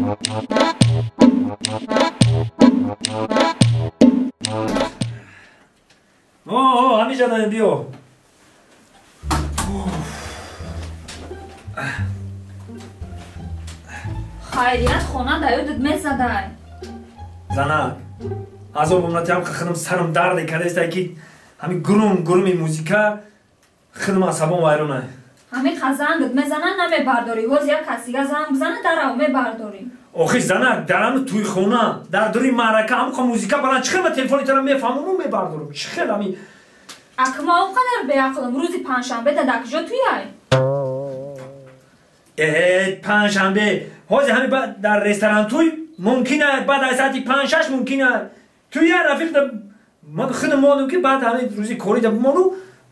О, ҳамиҷа даем, биё. Хайрият, хона даёдат мезадай. Занак, азоб омнатиам, худам сарам дарде кардааста, ки ҳами гурум гуруми музика худам асабом вайронай. Ҳами зангат мезана, намебардорӣ. Ҳоз як кас дига занг бизана, дарав мебардорӣ. Охи, занак, дар ҳами тӯйхона, дар дури маърака ҳамқа музика баланд, чӣ хел ма телефони тара мефаҳмаму мебардорам? Чӣ хел ҳами? Ака, ма он қадар беақлам? Рӯзи панҷшанбе да дар куҷо туяй? Э, панҷшанбе ҳозир ҳами дар ресторан туй мумкин, баъд аз саати 5-6 мумкин туя рафиқ. Ман худам мондам, ки баъд ҳами рӯзи корӣ да бимону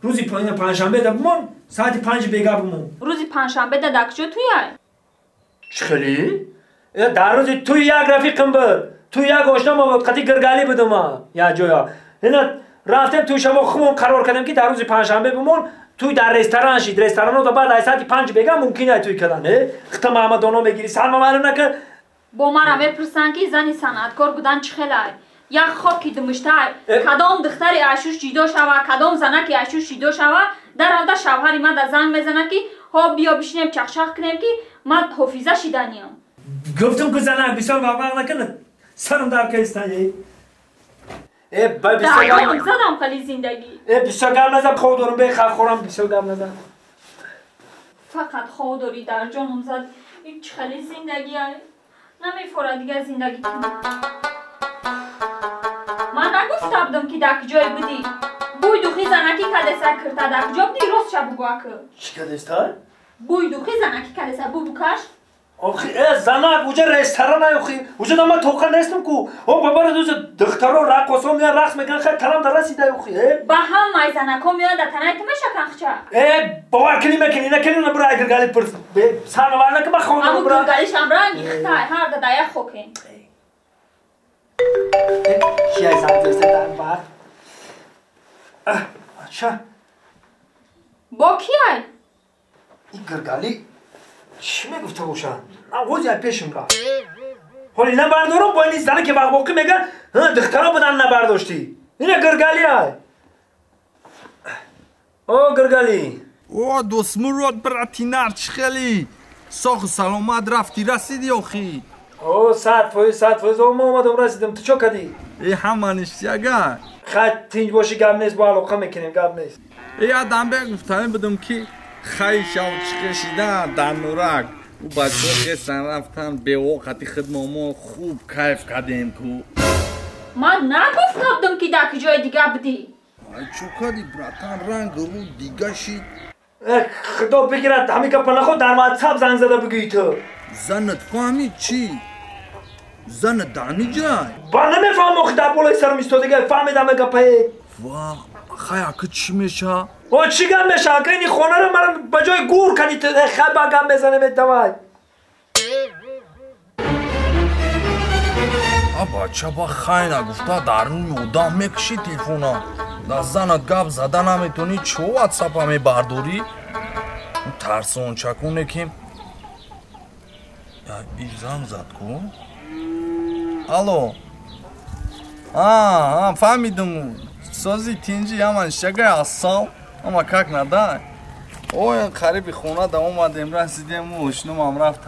рӯзи панҷшанбе да бимон, саати 5 бега бимон. Рӯзи панҷшанбе да дар куҷо туяй? Чӣ хели? Дар рӯзи туй як рафиқам буд, туй як ошнома буд, қати Гиргалӣ будам як ҷоя. Ина рафтем туй, шамо хумон қарор кардем, ки дар рӯзи панҷшанбе бимон, туй дар ресторан шид. Ресторано да баъд аз саати 5 бега мумкин ай туй кардан. Хита Маҳамадоно мегирӣ, сарма маълум нака. Бо мара мепурсанд, ки зани санъаткор будан чӣ хелай. Як хоки думиштай. Кадом духтари ашуш ҷидо шава, кадом занаки ашуш ҷидо шава, даравда шавҳари ма да занг мезана, ки ҳо, биё бишинем, чахчах кунем, ки ман ҳофиза шиданиям. Гуфтум ку, занак, бисёр вақвақ накунад, сарам дар каистан. Э, бай, бисёр гап задам, хали зиндагӣ. Э, бисёр гап назан, хоб дорам, бехав хӯрам, бисёр гап назан. Фақат хоб дорӣ, дар ҷоном зад. Ин чӣ хали зиндагӣ? Намефора дигар зиндагӣ. Ман нагуфта будам, ки дар куҷое будӣ? Бӯй духи занакӣ кадеса кирта, дар куҷо будӣ? Ростша бугӯ, акы. Чӣ кадеста? Бӯй духи занакӣ кадеса, бу букаш. Охи, э, занак, уҷа ресторан ай, охи. Уҷа да ман тоқа нестам ку. О, бабара дуза духтаро раққосо меян, рақс мекунан, хай тарам да расидай, охи, э. Ба ҳамаи занако меояд, да танаи ту мешакан хча. Э, бовар кунӣ мекунӣ, накунӣ, на, бура ай Гиргали пурс. Сарнавар нака, ман хонам бура. Аму Гиргалишам ранги хитай, ҳар да да як хокен. Ки ай занг заста дар вақт? Ача. Бо ки ай? Ин Гиргали чӣ мегуфта бошад? Ҳози ай пешим рафт. Ҳоли набардорам, бо ин зане ки вақвоқӣ мега, духтаро будан набардоштӣ. Ина Гиргали ай. О, Гиргали. О, Достмурод, братинар, чӣ хели? Соғу саломат рафтӣ, расидӣ охӣ? О, 100%, 100%. О, ма омадам, расидам. Ту чо кардӣ? Э, ҳама ништяга. Хай, тинҷ бошӣ, гап нест, бо алоқа мекунем, гап нест. Э, адамбе гуфтанӣ будам, ки хай шав чиқешида дар Нурак. Ӯ бачаҳо хесан рафтан, бевоқати хидмомо хуб кайф кардем ку. Ман нагуфта будам, ки дар куҷои дига будӣ? Ай, чо кардӣ, братан, ранг рӯ дига шид. Худо бигирад, ҳамин гапа наход дар ватсап занг зада бигӯӣ ту. Занат фаҳмид чӣ? Занат дар ниҷай? Ба намефаҳмам, охи, дар болои сарам истодага, фаҳмид ҳама гапае. Ва, хай, ака, чӣ меша? О, чӣ гап меша, ака? Ини хонаро мара ба ҷои гур кардӣ ту. Хай, ба гап мезанем, давай. А бача ба хай нагуфта дар рӯи одам мекушӣ телефона. Дар занат гап зада наметонӣ, чо ватсапа мебардорӣ? Тарсончаконе ки ир занг зад ку. Алло, фаҳмидум, сози, тинҷи, ҳама шагай, ассал, ама как надай. Ой, қариби хона да омадем, расидем, ошнумам рафт,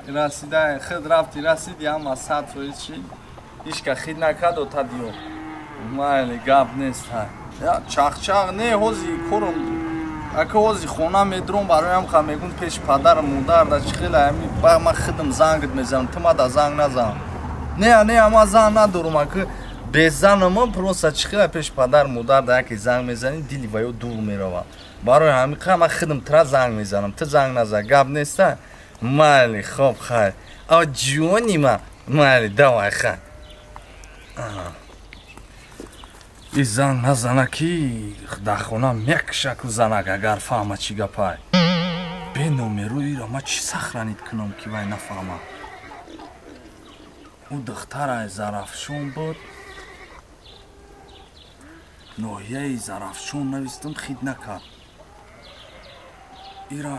расида, хид рафти, расиди, ҳама 100% шид, ҳичка хид накард, отадиё. Майли, гап нест. Чахчах не, ҳози корум, ака, ҳози хона медуром, бароям ха мегум пеши падару модар да чӣ хела. Ами ба ман хидм зангит мезанам, ту ма да занг назан. Не, не, ма занг надорум, ака, безанама, просто чӣ хела пеши падару модар да яке занг мезанӣ, дили ва ё дур меравад. Барои ҳамин қа ман хидм тра занг мезанам, ту занг назан, гап неста. Майли, хоб, хайр, а ҷони ма, майли, давай, хай. И занг назана, ки дар хона мекушаку занак, агар фаҳма чӣ гапай. Бе номеру ира ма чӣ сахранид кунам, ки вай нафаҳма? Ӯ духтарай Зарафшон буд, ноҳияи Зарафшон навистам, хид накард. Ира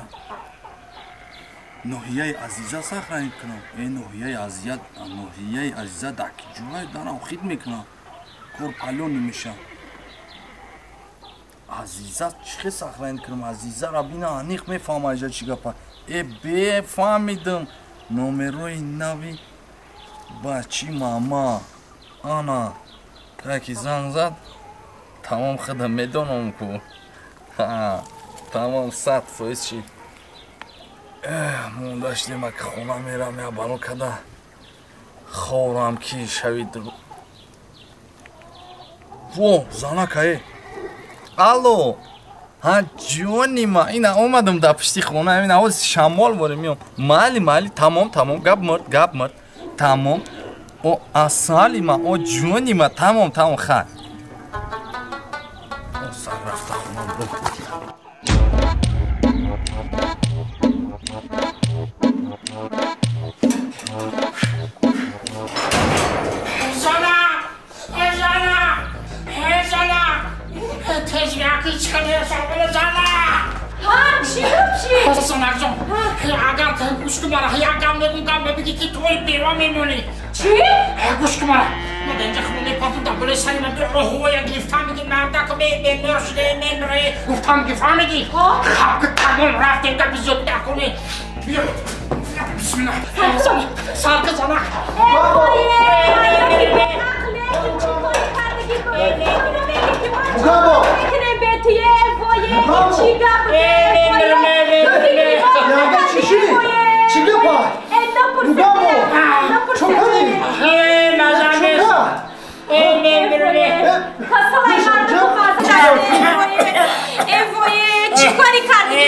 Ноҳияи Азиза сахранид кунам. Э ноҳияи Азиза, ноҳияи Азиза дар ки ҷой дарам хид мекунам. Кор палён намеша. Азиза чӣ хел сахранид кунам? Азизаро бина аниқ мефаҳма иҷа чӣ гапа. Э бефаҳмидам. Номерои нави бачи мама. Ана таки занг зад. Тамом худам медонам ку. Тамом 100% шид. Монда шудем ака хона мерам я бало када. Хорам ки шавид. Во, занака е. Алло. Ҳа ҷони ма, ина омадам дар пишти хона, ина ҳоз шамол борем миём. Майли, майли, тамом, тамом, гап мурд, гап мурд. Тамом. О асали ма, о ҷони ма, тамом, тамом, хай. О сар рафта хона бо. Агар гӯш кун мара, як гап мегӯм, гап мебигӣ ки туи бева мемонӣ. Чӣ? Гӯш кун мара. Ма дар инҷа худо мепартум дар болои сари ман оҳуя гирифтам, меги мардак бемор шуда мемире. Гуфтам ки фаҳмидӣ? Хаб ки тамом рафтем, гапи зиёд накунӣ. Биё. Бисмилла. Сарки занак. Мугамбо! Чӣ гапа? Мугамбо! Чокани? Чока? Чӣ кори кардӣ?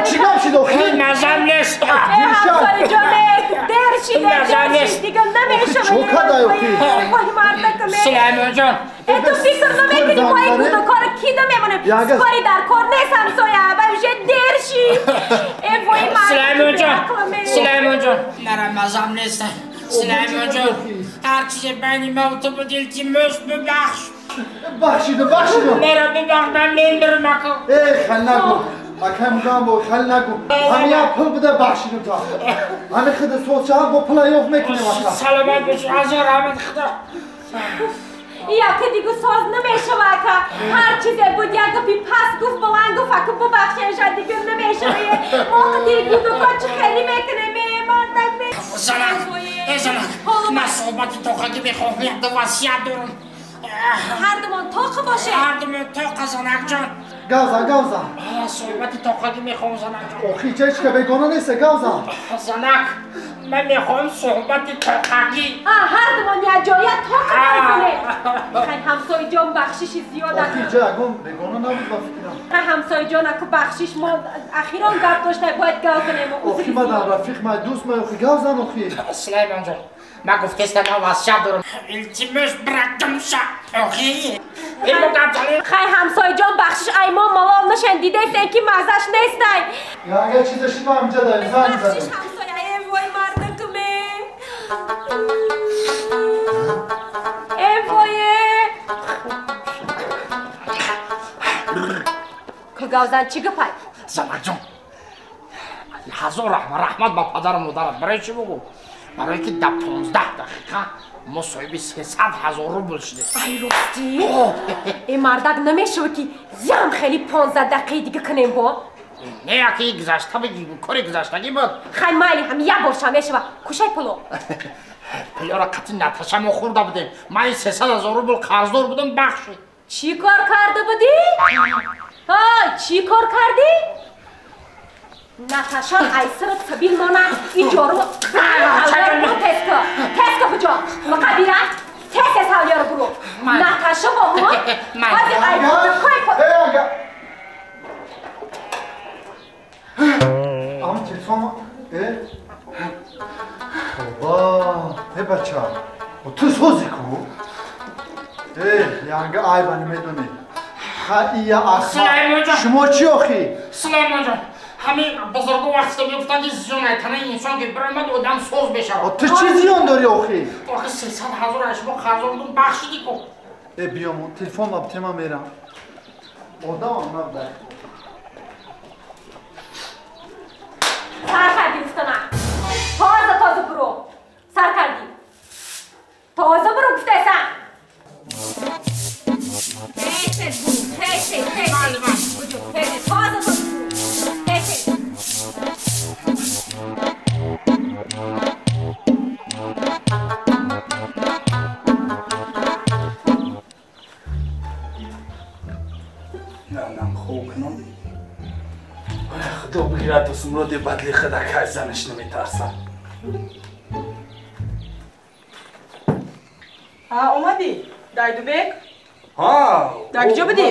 Чӣ гап шид охир? Назам нест. Чока дай охир? Сулаймонҷон. Ту фикр намекунӣ мо ин кӯдакҳоро ки дамемонем? Кори дар кор нест ҳамсоя, ба уже дер шид. Сулаймонҷон, Сулаймонҷон, нара мазам нест. Сулаймонҷон, ҳар чизе байни ма ва ту буд, илтимос бибахш. Бахшидам, бахшидам. Нара бибахш, ман мемирам ака. Э, хел нагӯ. Акай Мугамбо, хел нагӯ. Ҳамин як пул буда бахшидам та. Ҳамин хида соатчаҳа бо пула ёфт мекунем ака. Саломат бош, ҳазор раҳмат худо. Яке дигу соз намешава ака. Ҳар чизе буд як гапи пас гуфт, баланд гуфт, ака бубахшеша дигар намешава. Мо қати кӯдакҳо чӣ хеле мекунем, мардак ме. Занак, э занак, ман суҳбати тоқагӣ мехоҳам, як васият дорам. Ҳардумон тоқа боше. Ҳардумон тоқа, занакҷон. Гавзан, гавзан. Суҳбати тоқагӣ мехоҳам, занакҷон. Охи ҳеҷ ка бегона нест, гавзан. Занак, ман мехоҳам суҳбати тоқагӣ. Ҳардумон якҷоя тоқа бизанем. Мехоҳем ҳамсояҷон бахшиши зиёд. Охи ҷа ягон бегона набуд ба фикрам. Ҳамсояҷон аку бахшиш мо ахирон гап дошта бояд гав занем. Охи ман рафиқ ман дӯст ман охи гав зан охи. Сулаймонҷон, ман гуфтестам ман васият дорам. Илтимос биракдамша охи. Хай ҳамсояҷон бахшиш ай мо малол нашен дидестем ки мазаш нестай. Яга чизе шид ман ҳамҷа даем занг задем. Бахшиш ҳамсоя э вой мардакме. Э вое. Гавзан чӣ гапай? Занакҷон, ҳазор раҳмат раҳмат ба падару модарат. Барои чӣ бугӯ? Барои ки дар 15 дақиқа мо соҳиби 300 000 рубл шудем. Ай ростӣ? Э мардак намешава ки ям хеле 15 дақиқаи дига кунем бо? Не, яки гузашта кори гузаштагӣ буд. Хай майли ҳам як борша мешава. Кушай пуло. Пулёро қатъи Наташа мо хӯрда будем. Ман ин 300 000 рубл қарздор будам, бахшид. Чӣ кор карда будӣ? Ҳа, чӣ кор кардӣ? Наташа айсират сабил мона ин ҷору теска теска куҷо мақабира тез тез ҳавлиёро буру Наташа бо мо ҳази айкой Ам телефон э Тоба э бача ту сози ку э янга айба намедонӣ ха ия ахма шумо чӣ охи Сулаймонҷон ҳамин бузурго вақте мегуфтанд ки зиён айтанаи инсон ки биромад одам соз мешавад. Ту чӣ зиён дорӣ охи? Охи 300 000 аз шумо қарздор будум, бахшидӣ ку. Э биёмо телефон ма битема мерам. Одамам набудай. Дӯстмуроди бадли худа кай занаш наметарсад. Ҳа, омадӣ? Дайдубек? Ҳа. Дар куҷо будӣ?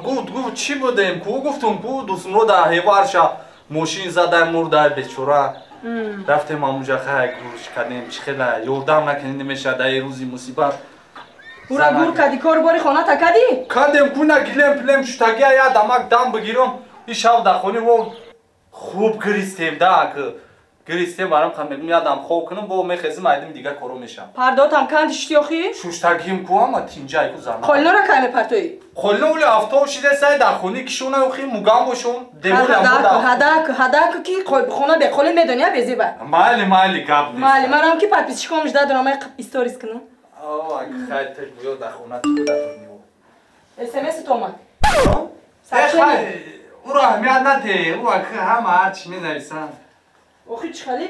Гуфт чӣ будем? Ку гуфтум ку Дӯстмурода ҳеварша мошин задай мурдай бечора. Рафтем амуҷа хай гурш кардем, чӣ хела ёрдам накунем намешад дар рӯзи мусибат. Ура гур кардӣ, корбори хоната кардӣ? Кардем ку на гилем пилем шутагия я дамак дам бигирам. И шав дар хони мо хуб гиристем да гиристем барам ха мегум ядам хоб кунам бо мехезим айдим дига коро мешам. Пардотам канди шути охи? Шуштагим ку ама тинҷай ку зана. Қолинора кай мепартоӣ? Қолино ули афтоб шида сай дар хони кишона охи мугам бошум. Девори амуда. Ҳадак ҳадак ки хона бе қолин медони я безеба. Майли майли гап нест. Майли марам ки подписчиком жда дорам ай сторис кунам. О, хай тек биё дар хона ту дар дунё. СМС то омад. Хай уро аҳамият надеҳ, ӯ ҳама ҳарчи менависанд. Охи чӣ хали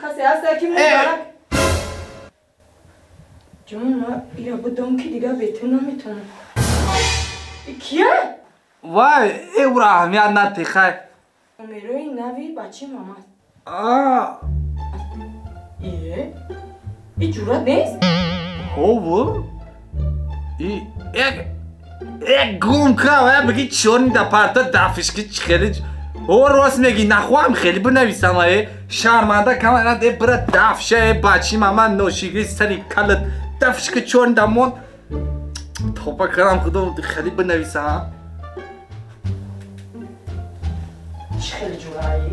касе ҳаста ки мебарад? Ҷон, ман ира будам ки дигар бе ту наметавонам. Кия? Вай, уро аҳамият надеҳ, хай. Умерои нави бачаи мамаст. Е? И ҷуръат нест? Ҳову? И як гум кам, я бигӣ чорни да парта дафишки чӣ хели. О, рост мегӣ, нахоҳам хеле бинависам, э шарманда кам, э бира дафша, э бачи мама ношигри сари калат дафишки чорни дамон. Топа кардам худо хеле бинависам. Чӣ хеле ҷуръаи?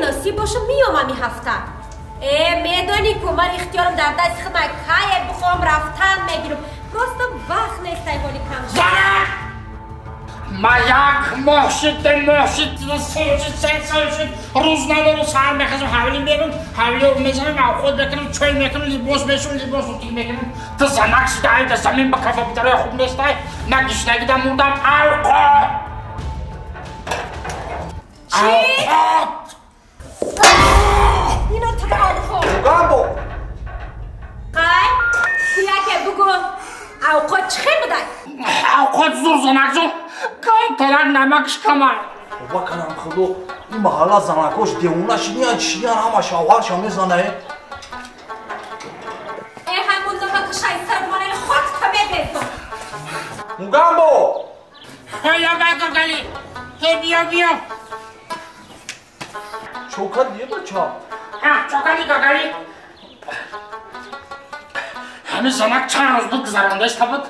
Насиб боша миём ами ҳафта. Медонӣ ку ман ихтиёрам дар дасти худам, кае бихоҳам рафтан мегирам. Просто вақт нест айволи кам. Ма як моҳ шуд, ду моҳ шуд, сол шуд, се сол шуд, рӯз надору саҳар мехезам, ҳавлӣ мерам, ҳавлӣ мезанам, авход мекунам, чой мекунам, либос мешум, либос утик мекунам. Ту занак шудаи, да замин ба кафа бидарои хуб нестай, на гишнагида мурдам, авқот! Чӣ? Авқот! Ино ту авқот! Гамбо! Қай, яке бугу, авқот чӣ хел будай? Авқот зур занак зур, камтарак намакш камай. Тоба кардам худо, ин маҳалла занакош девона шидиян, чиян, ҳама шавҳарша мезанае. Э, ҳамун намакшай сармонел хок та мебезон. Мугамбо! Ҳая гали, ҳе биё биё. Чокар дие бача? Чокари гагали. Ҳамин занак чанд рӯз буд гузарондаиста буд.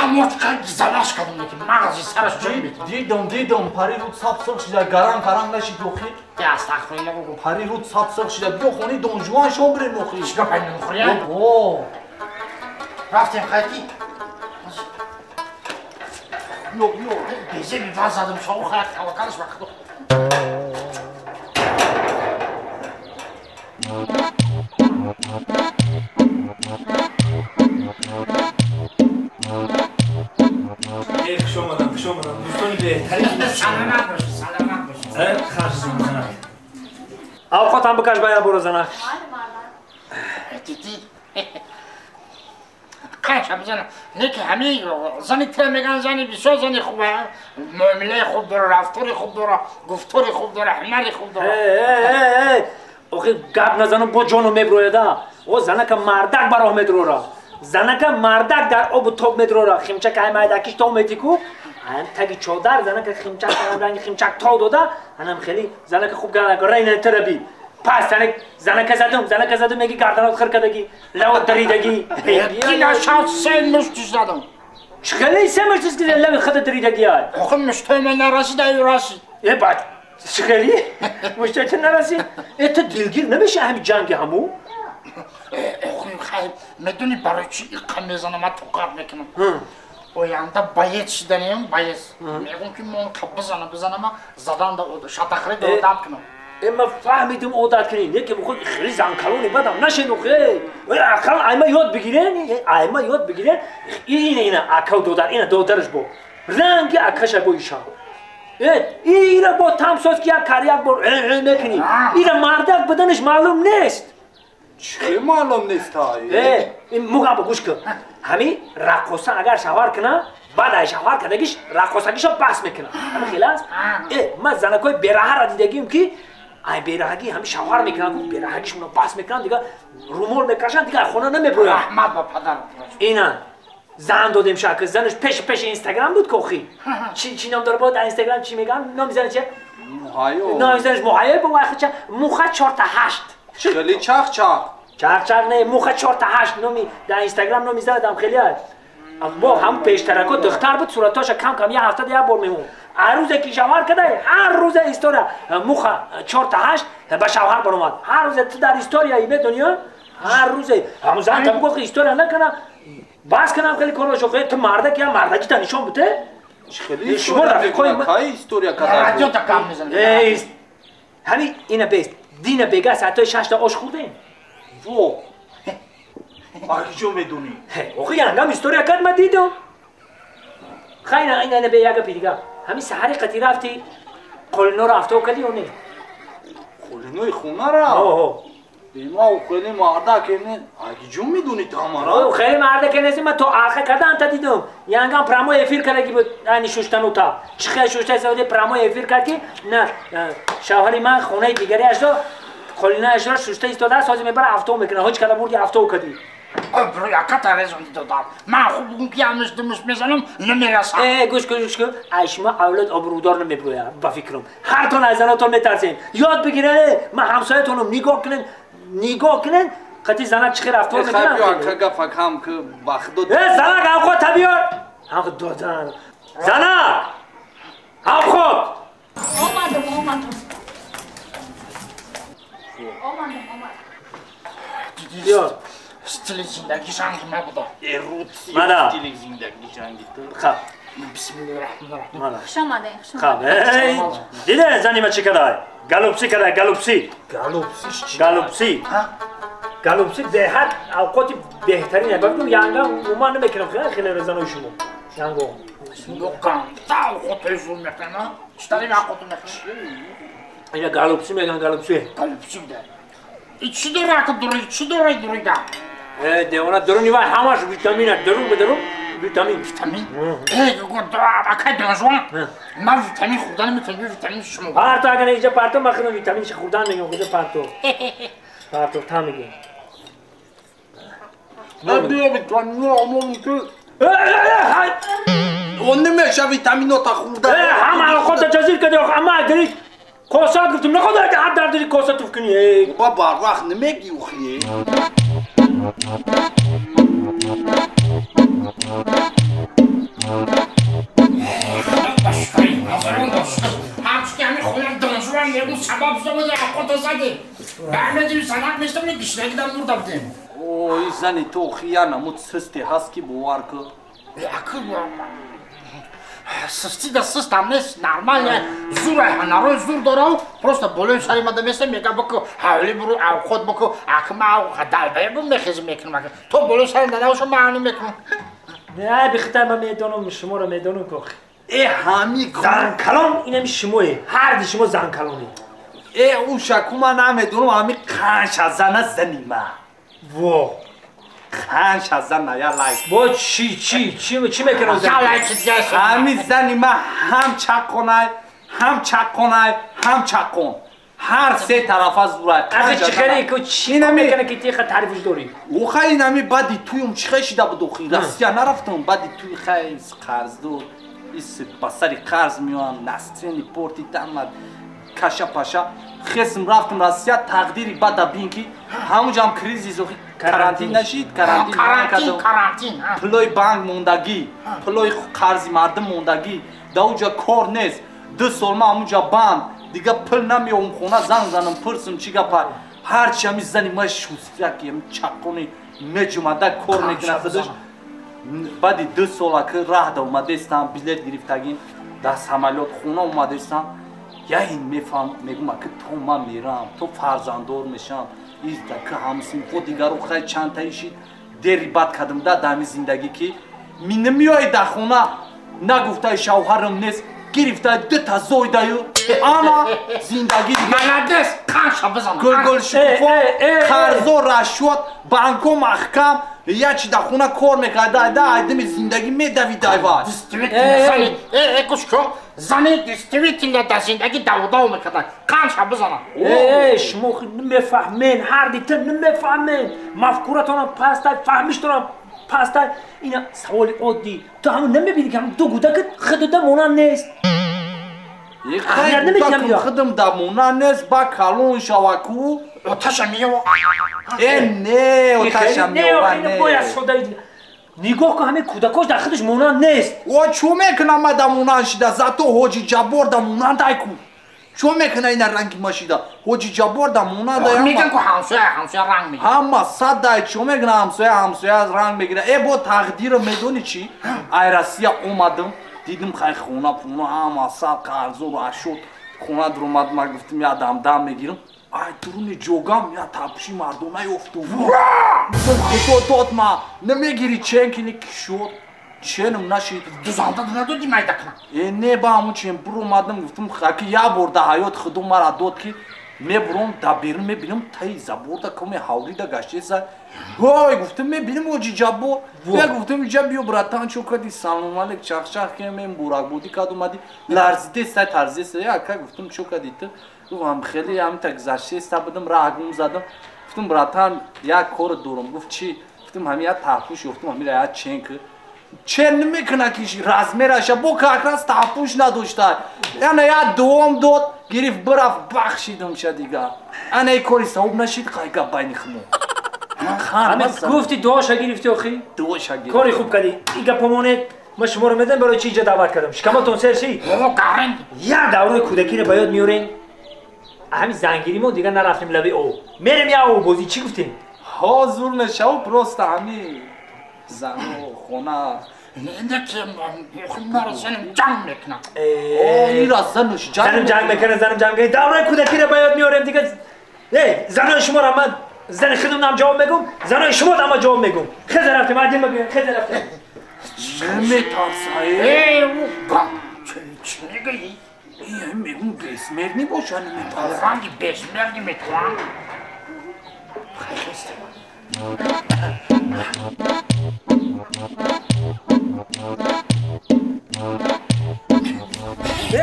Ямочка гизалаш кардам, ки мағзи сараш ҷой метавад. Дидам, дидам, пари руд саб сирх шида, гаранг каранг нашид охи. Астағфируллоҳ. Пари руд саб сирх шида, биё хони донжуан шом бирем охи. Чӣ гап ай мехӯрия? О. Рафтем хайки. Биё, биё. Безе биваз задам, шоу хай таваккалаш ба худо. Хуш омадам, хуш омадам. Дӯстони беҳтарин. Саломат бошед, саломат бошед. Харж занак. Авқотам бикаш бая боро занак. Дидӣ? Қанша бизанам. Не ки ҳамин зани тира меган, зани бисёр зани хубе. Муомилаи хуб дора, рафтори хуб дора, гуфтори хуб дора, ҳунари хуб дора. Охи гап назанам бо ҷону меброяда. О занака мардак ба роҳ медрора. Занака мардак дар обу тоб медрора. Химчак ай майдакиш тоб метику. Ам таги чодар занака химчак ранги химчак то дода. Анам хеле занака хуб гарнака райна тараби. Пас занака задам меги гарданот хир кадаги, лавот даридаги. Дина шав се мушт задам. Чӣ хеле се мушт ки лави худа даридаги ай. Охи муштой ман нарасид ай расид. Э баъд чӣ хеле? Муштой ту нарасид? Э ту дилгир намеши ҳами ҷанги ҳаму? Охи хай медони барои чӣ иққа мезанам, ман тоқат мекунам. Оянда боец шиданем, боец. Мегӯм ки мон қа бизанам, задан да шатахри да одат кунам. Ма фаҳмидим одат кунӣ, не ки худ хеле занкалони бадам нашен охе. Ақал айма ёд бигирен, айма ёд бигирен. Ина ина акав додар, ина додараш бо. Ранги акаша бо иша. Ира бо тамсоз ки як кар як бор мекунӣ. Ира мардак буданаш маълум нест. Чӣ маълум нест ай? Ин муга бо гӯш кун. Ҳами раққоса агар шавҳар куна, баъд ай шавҳар кардагиш раққосагиша бас мекунад. Ҳами хел аст? Ман занакҳои бераҳаро дидагием ки ай бераҳагӣ ҳами шавҳар мекунанд, бераҳагишонро бас мекунанд, дига румол мекашанд, дига хона намеброянд. Раҳмат ба падарат. Ина зан додем шака, занаш пеши пеши Инстаграм буд кохи. Чӣ ном дора буд дар Инстаграм чӣ мегӯянд? Номи занаш чи? Муҳайё. Номи занаш Муҳайё бо вай хуча муха 4-8. Хеле чах-чах. Чах-чах не, муха 4-8 номи дар Инстаграм номи занадам хеле аст. Бо ҳам пештарако духтар буд, суратҳоша кам-кам як ҳафта як бор мемонд. Ҳар рӯзе ки шавҳар кардай, ҳар рӯзе история муха 4-8 ба шавҳар баромад. Ҳар рӯзе ту дар историяи медонӣ, ҳар рӯзе ҳамун зан та бигӯ история накана, бас канам хеле корҳошо. Ту мардак я мардагита нишон буте? Шумо рафиқои кай история кадай? Радио та гап мезанӣ. Ҳами ина бест. Дина бега соатҳои 6 ош хӯрдем. Во! Акиҷо медонӣ? Охи янгам история кард, ман дидам. Хай ина ина бе як гапи дига. Ҳамин саҳари қатӣ рафти қолиноро афтоб кардӣ ё не? Қолинои хонара? Оҳо. Бема хеле мардак не. Акиҷо медонӣ тамара? Хеле мардак нест, ман то арха кардан та дидам. Янгам прямой эфир кардаги буд, ани шуштанута. Чӣ хел шушта истифода прямой эфир кард ки на шавҳари ман хонаи дигариашро қолиноашро шушта истодааст, ҳозир мебара афтоб мекунад. Ҳоҷ када бурди афтоб кардӣ. Обрӯи аката резонди додам. Ман хуб бугум ки ямиш думиш мезанам, намерасам. Гӯш кун, гӯш кун. Ай шумо авлод обрӯдор намеброяд, ба фикрам. Ҳартон аз занотон метарсен. Ёд бигирен, ман ҳамсоятонам, нигоҳ кунен, нигоҳ кунен, қати занак чӣ хел рафтор мекунад. Хай биё, ака гафак ҳам ки ба худо. Занак ҳамход та биёр. Ҳамход додан. Занак! Ҳамход! Омадам, омадам. Омадам, омадам. Биёр. Стили зиндагӣ ранги ма буда. Мана. Стили зиндагӣ ранги ту. Хаб. Бисмиллоҳир-раҳмонир-раҳим. Мана. Хуш омадед, хуш Хаб. омадед. Диде зани ма чӣ кадай? Галупси кадай, галупси. Галупси чӣ? Галупси. Галупси беҳад авқоти беҳтарин. Ба фикрам янгам умуман намекунам хеле хеле занои шумо. Янго. Луқам, та авқоти зур мекунам, чӣ тари авқоту мекунам? Ина галупси меган, галупси. Галупси буда. И чӣ дора ка дури, чӣ дора дурида? Девона дуруни вай ҳамаш витамин аст. Дурун ба дурун витамин. Витамин? Акай донжуан, ман витамин хӯрдан наметавонам, витамин шумо. Парто агар инҷа парто ман худам витамин хӯрдан мегӯям, худо парто. Парто та мегӯям. Биё витаминро омон ки. Он намеша витаминота хӯрда. Ҳама алқота ҷазир кардӣ, ама агар коса гуфтам, наход ҳар дар дили коса туф кунӣ. Ба барвақт намегӣ ухӣ. Ҳамчунки ҳамин хонам донжуан мегӯм сабаб шуда авқота задем. Баъмедим занак нестам, гишнагидан мурда будем. Ой, зани ту охи я намуд систи ҳаст ки бовар кун. Аки систи да систам нест, нормально зур ҳанарои зур дорав, просто болои сари мада места мега бику ҳавли буру авқот бику, аки ма далбаябу мехезм мекунам, то болои сари нанавшо маъни мекунам. Не, бихтар ман медонам, шуморо медонам ки охи. Ҳами занкалон инами шумое, ҳарди шумо занкалоне. Ӯ шаку ман намедонам, ҳами қанша зана зани ма. Во. Қанша зана я лайк. Бо чӣ чӣ чӣ чӣ мекунад? Я лайк дигар. Ҳамин зани ма ҳам чаққонай, ҳам чаққонай, ҳам чаққон. Ҳар се тарафа зурай. Ахи чӣ хеле ку чӣ мекунад ки тиха таърифш дорӣ? Охай инами баъди туюм чӣ хел шида буд охи? Россия нарафтам, баъди туй хай қарз дод. Ис ба сари қарз меоям, настроение портит амад. Каша паша. Хесм рафтам Россия, тақдири бада бин ки ҳамунҷам кризис охи карантин нашид, карантин карантин, карантин. Пулои банк мондагӣ, пулои қарзи мардум мондагӣ. Да уҷа кор нест. 2 сол ма ҳамунҷа банд. Дига пул намеёвум хона, занг занам, пурсум чӣ гапа. Ҳарчи ҳами зани ма шустяки, ҳами чаққони меҷумада кор мекунад худаш. Баъди 2 сола ки раҳ да омадестам, билет гирифтагим, дар самолёт хона омадестам. Я ин мефаҳм, мегӯм аки то ман мерам, то фарзанддор мешам. Изда ки ҳамсинфо дигару хай чандтаи шид, дери бад кардам да дар ҳами зиндагӣ ки минамиёи дар хона нагуфтаи шавҳарам нест, гирифтаи дута зойдаю ана зиндагӣ Молодец, қанша бизан. Гулгул шукуфо, қарзо рашват, банко маҳкам, я чи дар хона кор мекарда, да айдами зиндагӣ медавидай вай. Действительно, гӯш кун, зани действительно дар зиндагӣ давдав мекарда. Қанша бизанам. Шумо намефаҳмен, ҳар дита намефаҳмен. Мафкуратонам пастай, фаҳмиштонам пастай. Ина саволи оддӣ. Ту ҳамун намебинӣ ки ҳамун ду гудакат худуда монанд нест. Худам да монанд нест, ба калон шава ку. Оташа меёва. Не, оташа меёва не. Бояд сода нигоҳ кун, ҳамин кӯдакош дар худаш монанд нест. О, чӯ мекунам ма да монанд шида, зато Ҳоҷи Ҷаббор да монанд ай ку. Чӯ мекуна ина ранги ма шида? Ҳоҷи Ҷаббор да монанд ай. Меган ку ҳамсоя, ҳамсоя ранг мегира. Ҳама сад ай чӯ мекуна ҳамсоя, ҳамсоя ранг мегира. Бо тақдирам медонӣ чӣ? Ай Россия омадам, дидим хай хона пуна ҳама сад қарзо рашод. Хона дуромад, ма гуфтам я дамдам мегирам. Ай дуруни ҷогам я тапши мардона ёфтум. Гуфтам худо дод ма, намегири чен кини кишод. Ченам нашид. Дузанда надоди майда кунам. Не ба ҳамун чен буромадам, гуфтам аки я бор да ҳаёт худо мара дод ки мебуром да берун мебинам таи заборда коме ҳавлида гаштеса. Ҳой гуфтам мебинам Ҳоҷи Ҷаббор. Я гуфтам иҷа биё братан чо кади салом алейк чахчах кемем буракбодӣ кад омадӣ ларзидеста тарзидеста. Я ака гуфтам чо кади ту? Гуфтам хеле ҳамин гузаштеста будам, раҳ гум задам. Гуфтам братан як кор дорам. Гуфт чӣ? Гуфтам ҳамин як таҳпӯш ёфтам, ҳамин як чен ки чен намекуна ки размераша бо как раз таҳпӯш надошта. Яна як дуом дод, гирифт бирафт, бахшидамша дигар. Ана ин кори савоб нашид қайга байни хумо. Гуфти дуоша гирифти охи? Дуоша гирифт. Кори хуб кардӣ. Ин гапо монед, ман шуморо медонам барои чӣ иҷа даъват кардам. Шикаматон сер шид? Як давраи кӯдакиро ба ёд меорем. Ҳамин зангирӣ мо дигар нарафтем лаби об. Мерем як оббозӣ, чӣ гуфтем? Ҳо зур мешав, просто ҳамин зану хона. Маро занам ҷанг мекунад. Ира зануш ҷанг. Занам ҷанг мекунад, занам ҷанг мекунад. Давраи кӯдакиро ба ёд меорем дигар. Занои шуморо ман зани худам нам ҷавоб мегӯм, занои шумо ама ҷавоб мегӯм. Хеза рафтем, адим бигӯем, хеза рафтем. Наметарса. Чӣ мегӯӣ? Мегӯм бесмерни боша, наметарса. Ранги бесмерни метавон.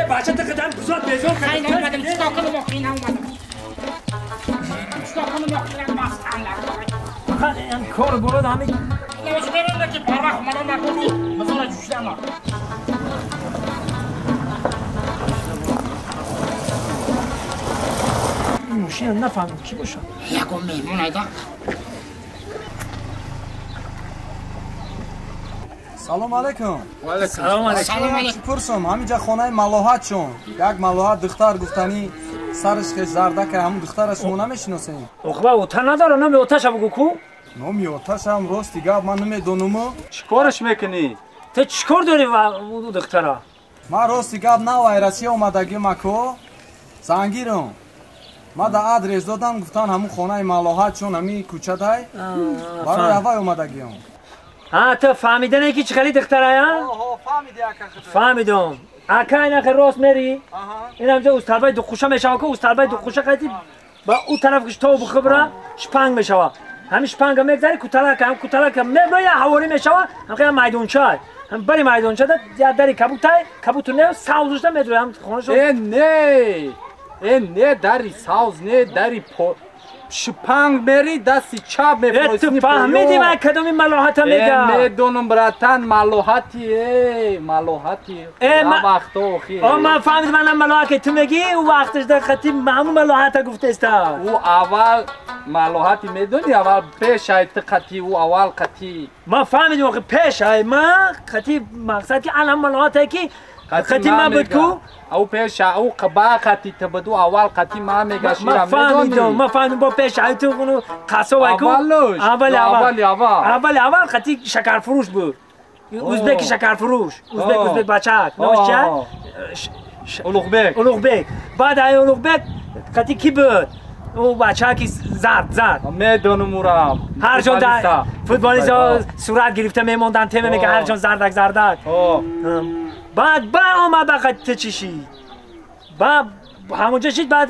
Бача ту қадам бузод безор кардӣ. Хай наомадам, чикор кунам охи наомадам. Чикор кунам охи бастан. Фақат ин кор бурод ҳамин. Набошад ки парвах омада набуди, бузора ҷӯшидан. Мошина нафаҳмидам кӣ бошад. Ягон меҳмон айда. Салом алейкум. Салом алейкум. Чӣ пурсам? Ҳаминҷа хонаи Малоҳат чун. Як Малоҳат духтар гуфтанӣ сараш хеш зардака, ҳамун духтара шумо намешиносед? Оқба ота надора, номи оташа бугу ку? Номи оташам рости гап ман намедонам. Чӣ кораш мекунӣ? Ту чӣ кор дорӣ ва ӯ духтара? Ман рости гап нав ай Россия омадагим ако. Зангирам. Ман да адрес додам, гуфтан ҳамун хонаи Малоҳат чун ҳамин кӯчадай. Барои ҳавай омадагиам. Ту фаҳмида не ки чӣ хели духтарая? Фаҳмиди ака худо. Фаҳмидам. Ака инаха рост мери? Инамҷа усталбаи дуқуша мешава ку, усталбаи дуқуша қайти ба ӯ тараф киш то бухибра шпанг мешава. ҳамин шпанга мегзари куталака ҳам куталака мебоя ҳаворӣ мешава ҳам қия майдонча ҳам бари майдончада я дари кабутай кабуту не савзушда медура ҳам хонашо э не э не дари савз не дари шпанг мери дасти чап мефроси. Ту фаҳмиди ман кадоми малоҳата мегам? Медонам братан, малоҳати э малоҳати. Э вақто охи. О ман фаҳмидам ман малоҳат ки ту мегӣ ӯ вақташ дар хати ҳамун малоҳата гуфтеста. Ӯ аввал малоҳати медони аввал пеш ай ту қати ӯ аввал қати. Ман фаҳмидам охи пеш ай ман қати мақсад ки ан ҳам малоҳате ки қати ман буд ку? Ӯ пеш ӯ ба қати ту буд ӯ аввал қати ман мегашт ман фаҳмидам ман фаҳмидам бо пеш ай ту уну қассоб ай ку аввал аввал аввал аввал қати шакарфурӯш буд ӯзбеки шакарфурӯш ӯзбек ӯзбек бачак номаш чия Улуғбек Улуғбек баъд ай Улуғбек қати ки буд ӯ бачаки зард зард медонам ӯрам ҳар ҷон футболистҳо сурат гирифта мемонданд тема мекард ҳар ҷон зардак зардак баъд ба омад ба қати ту чӣ шид ба ҳамонҷо шид баъд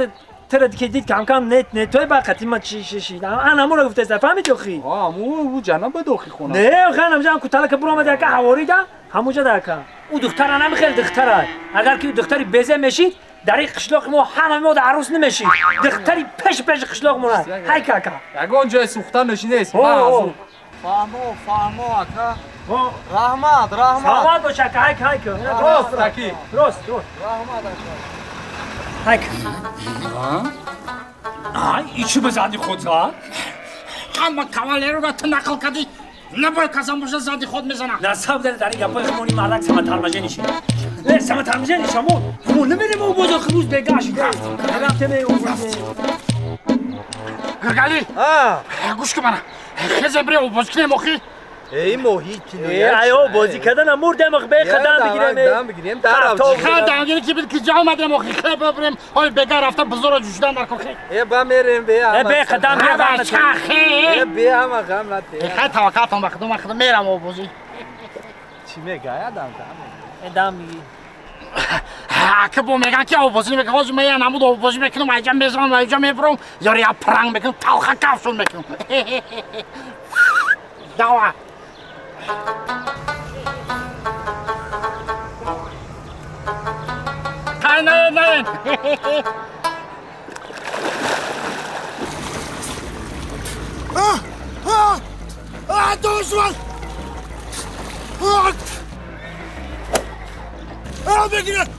туро ки дид камкам нет не той ба қати ма чӣ шид ан ҳамонро гуфтеста фаҳмиди охи ӯ ҷана буд охи хона не охи ҳамҷа ҳам куталака буромад яка ҳаворида ҳамонҷа дака ӯ духтара намехел духтара агар ки ӯ духтари безе мешид дар ин қишлоқи мо ҳама мо арӯс намешид духтари пеш пеши қишлоқ монад ҳай кака ягон ҷои сӯхтанаш нест фаҳмо фаҳмо ака раҳмат раҳмат саломат бош ака ҳайк ҳайк рост аки рост рост раҳмат ака ҳайк ай ичи ба зади худ зад ҳама кавалероро ту нақл кардӣ набояд касам боша зади худ мезанам насаб дар дар ин гапҳои хумони мардак саматармаже нишид не саматармаже нишамо хумо намерем о бозор хирӯз бегашт рафтем Гиргали гӯш ки мана хезе бре обозӣ кунем охи эй моҳи ай обозӣ карданам мурдем охи бе қадам бигирем дам бигирем дар хе дам гирем ки бил ки ҷа омадем охи хе бибирем ҳоли бега рафта бузоро ҷӯшидан дар кор хе э ба мерем бе э бе қадам хе э бе ҳама ғам нате хе таваккалтон ба худо ман худо мерам обозӣ чӣ мегӯяд дам э дам мегӣ ака бо меган ки обозӣ намекунам ҳозир ман я намуд обозӣ мекунам айҷа мезанам айҷа мебурам ёре я пранг мекунам талха кафшон мекунам дава хай наед наед душман бегирад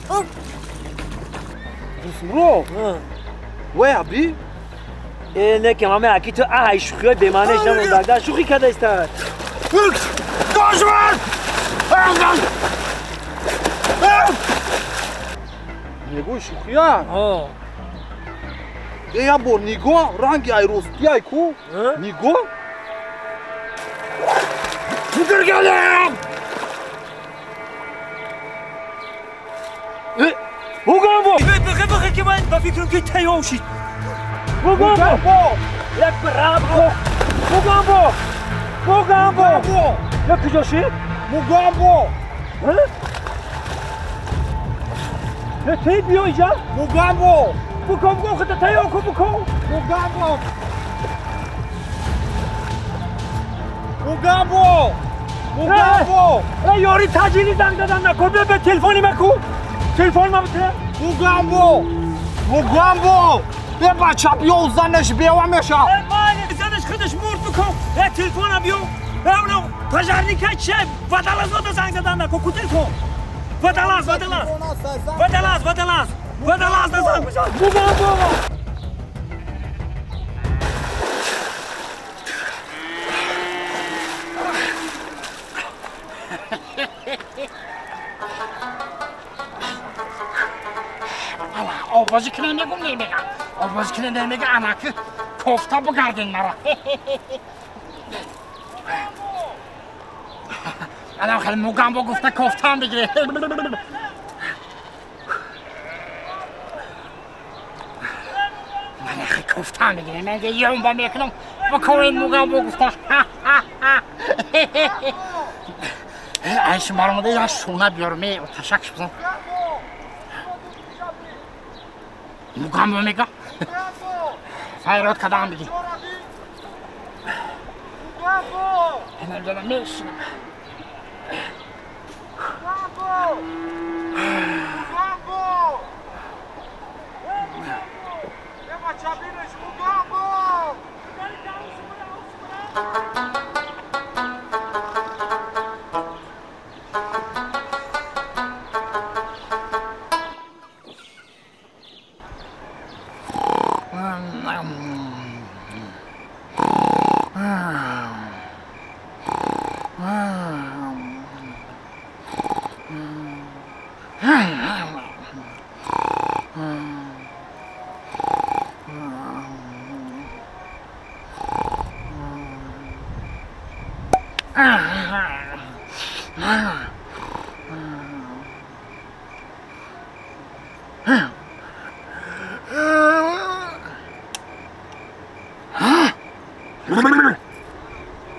дусмро вай аби э не ки ҳаме аки ту аҳай шӯхиҳои бемаънеш намондагда шӯхӣ кардаиста душман нигоҳи шӯхия э як бор нигоҳ ранги айростияй ку нигоҳ Гиргалем Угамбо! Бихе бихе ки ман ба фикрам ки тайёр шид. Угамбо! Як раб! Угамбо! Угамбо! Як куҷо шид? Мугамбо! Не ти биё инҷа? Мугамбо! Букун букун худта тайёр кун букун! Мугамбо! Мугамбо! Мугамбо! Э ёри таҷили занг задан накун биё ба телефони ма ку! Телефон ма бите? Мугамбо! Мугамбо! Бе бача биё занаш бева меша! Э майли занаш худаш мурд бикун! Э телефона биё! Э пожарника че? Водолазода занг задан накун ку телефон! Водолаз, водолаз! Водолаз, водолаз! Водолаз да занг бизан! Мугамбо! Обозӣ кунем мегум немегам обозӣ кунем немега анаки кофта бигарден мара анам хеле мугамбо гуфта кофтаам бигире ман ахи кофтаам бигире ман ёмба мекунам бикорен мугамбо гуфта айши баромада я шуна биёрме ташакш бизан Мугамбо мега файрод кадам биги Инам мешинам.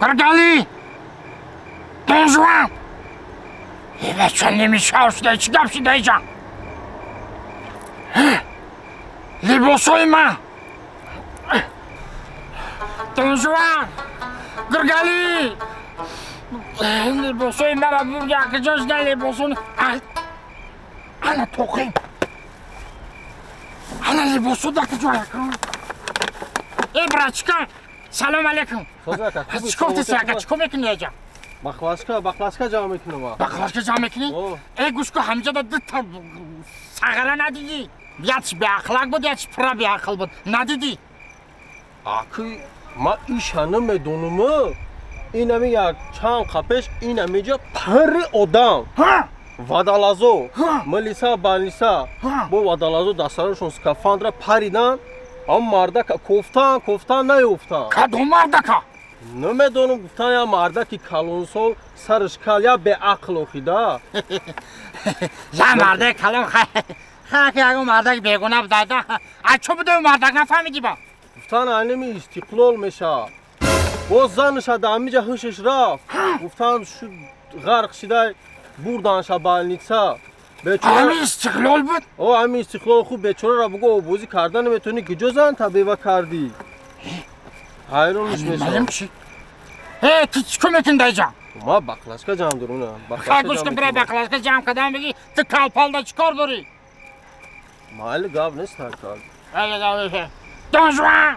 Гургали! Донжуан! Ивача немишав шуда, чӣ гап шуда иҷа? Либосҳои ман! Донжуан! Гургали! Либосҳои мара бурда, куҷо шуда либосон? Ана тоқим! Ана либосо да куҷо? Э, братчика! Салом алейкум. Чикор тиси ака? Чикор мекунӣ аҷа? Бақлашка, бақлашка ҷамъ мекунам. Бақлашка ҷамъ мекунӣ? Э, гӯш кун, ҳамҷа да дута сағара надидӣ? Якш беақлак буд, якш пурра беақл буд. Надидӣ? Аки, ман иша намедонам. Инами як чанд қапеш инамиҷа пурри одам. Вадалазо, милиса, балниса. Бо вадалазо дастарашон скафандра паридан. Ам мардака кофтан, кофтан наёфтан. Кадом мардака? Намедонам, гуфтан я мардаки калонсол сараш кал я беақл охида. Я мардаки калон ха, ягон мардак бегуна будайда. А чо будай мардак нафаҳмидӣ ба? Гуфтан аними истиқлол меша. Боз занаша да амиҷа ҳушаш рафт. Гуфтан шуд ғарқ шидай бурданша балница. Ами истиқлол буд? О, ами истиқлол хуб бечораро бугу обозӣ карда наметавонӣ, куҷо зан табева кардӣ? Ҳайронш мешавам. Э, ту чӣ кор мекунӣ даиҷа? Ма бақлашка ҷамъ дорам. Ха, гӯш кун, бира бақлашка ҷамъ кардан бигӣ, ту калпалда чӣ кор дорӣ? Майли, гап нест ҳар кал. Донжуан!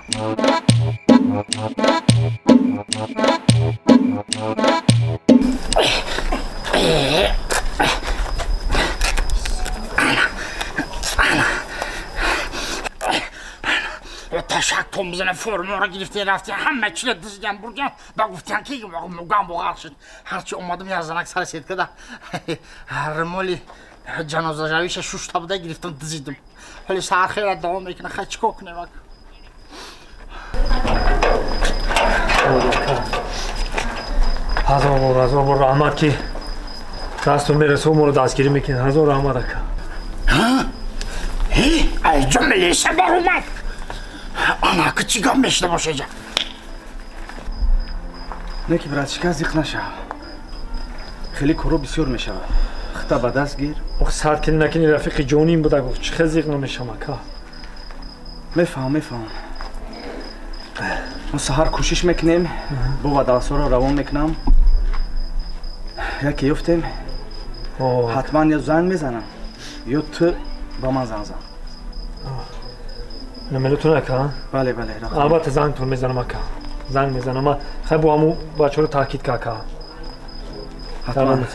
Ташак том бизана формаро гирифта рафтем, ҳама чиро дизидам, бурдам, ба гуфтам ки мугам боғар шуд. Ҳарчи омадам як занак сара сед када. Румоли ҷанозажавиша шушта буда гирифтам дизидам. Ҳоли саҳар хела давом мекунам, хай чӣ кор кунем? Ҳазор бор, ҳазор бор раҳмат ки дасту мерасо моро дастгирӣ мекунед. Ҳазор раҳмат ака. Айҷо милиса баромад. Ана ки чӣ гап мешида боша иҷа? Не ки братчика, зиқ нашав. Хеле коро бисёр мешавад. Хита ба даст гир. Ох, сар кини накини рафиқи ҷоним буда, гуфт чӣ хел зиқ намешам ака? Мефаҳмам, мефаҳмам. Мо саҳар кӯшиш мекунем, бо вадалсоро равон мекунам. Яке ёфтем, ҳатман ё занг мезанам, ё ту ба ман занг зан. Намелотун ака? Бале, бале. Албатта зангтон мезанам ака. Занг мезанам. Хай бо ҳамун бачаро таъкид ка ака. Ҳатман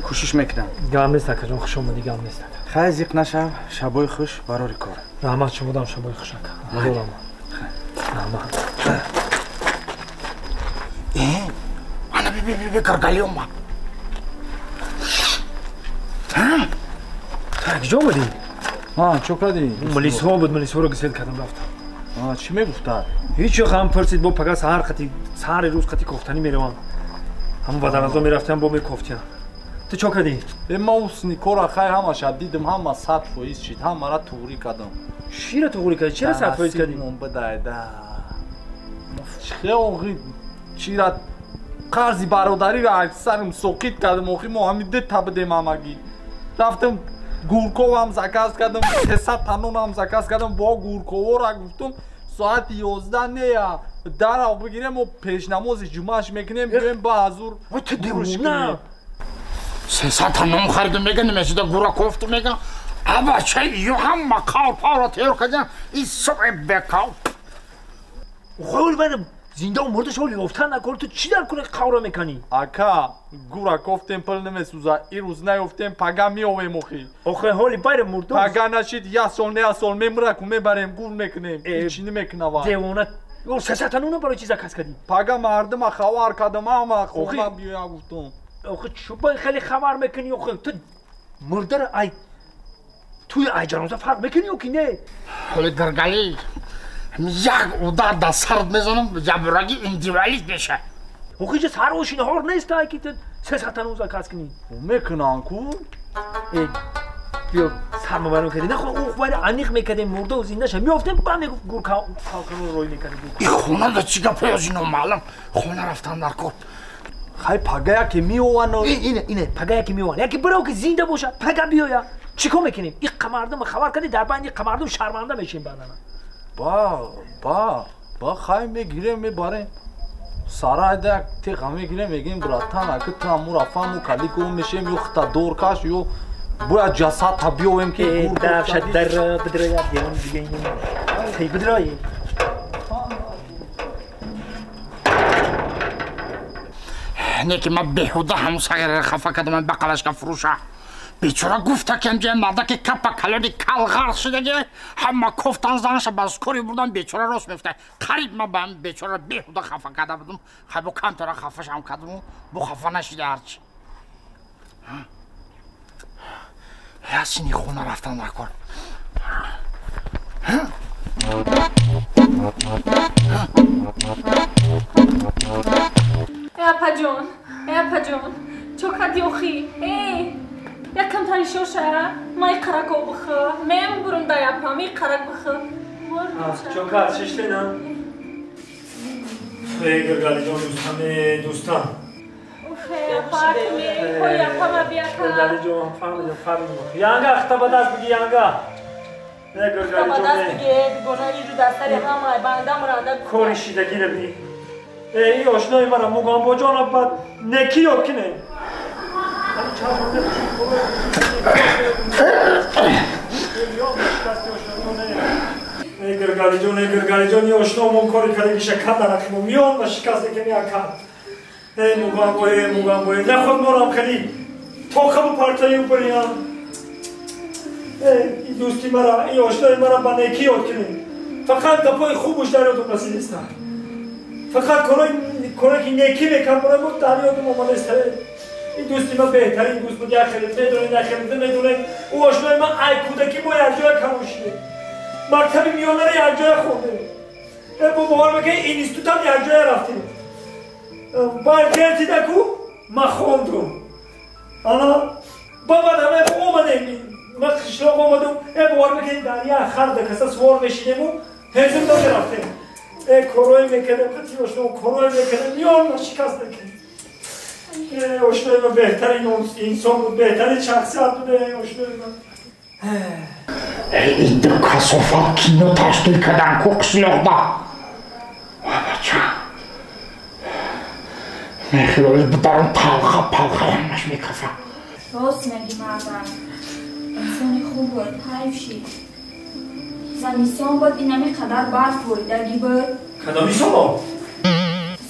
кӯшиш мекунам. Гам нест акаҷон, хуш омадӣ, гам нест ака. Хай, зиқ нашав, шабои хуш, барори кор. Раҳмат шумодам, шабои хуш ака. Раҳмат. Э, ана би би би Гургали омад. Куҷо омадӣ? Чо кардӣ? Милисҳо буд, милисҳоро гусел кардам рафтам. Чӣ мегуфтад? Ҳеҷ ҳам пурсид, бо пага саҳар қати саҳари рӯз қати кофтанӣ меравам. Ҳамон ваданазо мерафтиам, бо мекофтиам. Ту чо кардӣ? Э, ман усникора хай ҳамаша дидам, ҳама 100% шид, ҳамара туғрӣ кардам. Чира туғрӣ кардӣ? Чира 100% кардӣ? Бидай да. Чӣ оғи чира қарзи бародариро сарим соқит кардам, охи мо ҳамин дута будем ҳамагӣ. Рафтам гурковам заказ кардам, 300 танонам заказ кардам, бо гурковора гуфтум, Соати 11 не дарав бигирем ва пешнамози ҷумъаш мекунем, биёем ба ҳазур. Ой ту девона. 300 та нон харидум мега, намешида гура кофту мега. Аба чай ю ҳама қавр павра тайёр кардан, ин субҳи бекав. Хол бана зинда мурда шол ёфтан накор, ту чӣ дар куна қавра мекунӣ? Ака, гура кофтем пул намесӯза, ирӯз наёфтем, пага меовем охи. Охе ҳоли байра мурда. Пага нашид, як сол не як сол мемра ку мебарем, гур мекунем. Ҳеҷ намекунава. Девона, ё 300 та нона барои чӣ заказ кардӣ? Пага мардума хабар кардам, ҳама хона биёя гуфтум. Охе чӯ хеле хабар мекунӣ охе? Ту мурдара ай туи ай ҷаноза фарқ мекунӣ ё ки не? Ҳоли Гиргалӣ, як удар дар сарат мезанам, ҷабраги индивалид меша. Охе ҷа сар ошинаҳор нест ай ки ту 300 та нон заказ кунӣ. Мекунам ку? Э, биё сармабарон кардӣ. Нахо ух байра аниқ мекардем мурда ва зиндаша меёфтем, ба мегуфт гур калкано рой мекардем. И хона да чӣ гапе озино маълум, хона рафтан дар кор. Хай пага яке меовано. Ине, ине, пага яке меован. Яке бирав ки зинда боша, пага биёя. Чӣ кор мекунем? Иққа мардум хабар кардӣ, дар байни иққа мардум шарманда мешем баъдан. Ба, ба, ба хай мегирем, мебарем. Сарайда як теға мегирем, мегирем братан, ака ту амура фаму кали гум мешем, ё хита дор каш, ё бояд ҷасад та биёвем ки гур дафша дар бидроя девон дига. Хай бидрои. Не ки ман беҳуда ҳамун сағираро хафа кардам, ба қалашка фурӯша. Бечора гуфта ки ҳамҷоя мардаки капа калони кал ғарқ шудаги, ҳама кофтан занаша ба скори бурдан, бечора рост мефта. Қариб ман ба ҳамин бечора беҳуда хафа карда будум. Хай бо камтара хафашам кардаму бо хафа нашида ҳарчи. Ясини хона рафтан дар кор. Э апаҷон, э апаҷон, чо кардӣ охи? Э, якам тари шоша, ман иқарако бихӯ. Мем бурум дай апам, иқарак бихӯ. Чо кард, шиштена? Э, Гиргалиҷон, дӯстам, э, дӯстам. Уф, э, апа, ме, ҳои апама биака. Гиргалиҷон, фаҳмидам, фаҳмидам. Янга, хта ба даст биги, янга. Э, Ба Гиргалиҷон, даст э. биги, бигона иҷу дар сари ҳама банда муранда. Кори шидагира би. Э, и ошнои мара Мугамбоҷона ба некӣ ёд кинем. Ҳамин чашм мепӯшид, Эй Гиргалиҷон, эй Гиргалиҷон, и ошномон кори кардагиша кад дарахимо миён ба шикаст екем як кад. Эй Мугамбо, эй Мугамбо, эй наход морам хели тоқабу партаю бириям. Эй, и дӯсти мара, и ошнои мара ба некӣ ёд кинем. Фақат гапои хубуш дар ёдум расидиста. Фақат корое ки некӣ мекард барои мо дар ёдум омадаиста. Ин дӯсти ман беҳтарин дӯст буд, як хеле медонед, як хеле медонед. Ӯ ошнои ман ай кӯдакӣ мо якҷоя калон шудем. Мактаби миёнаро якҷоя хондем. Э, бо бовар мекунед, институтам якҷоя рафтем. Баъд гертида ку ман хондум. Ана ба баъд ҳама омадем. Ман қишлоқ омадум. Э, бовар мекунед, дар як хар каса сувор мешидему ҳезум намерафтем. Э, корое мекардем, қати ошно корое мекардем, миён ма шикаст мекардем. Э, ошнои ман беҳтарин инсон буд, беҳтарин шахсият буд, э, ошнои ман. Эй, ин ду касофат кино ташкил кардан ку қишлоқда. Вай бача. Мехиёли бударам талха палха ҳамаш мекафа. Рост меги мардак. Инсони хуб буд, ҳайф шид. Замистон буд, инами қадар барф боридагӣ буд. Кадоми соло?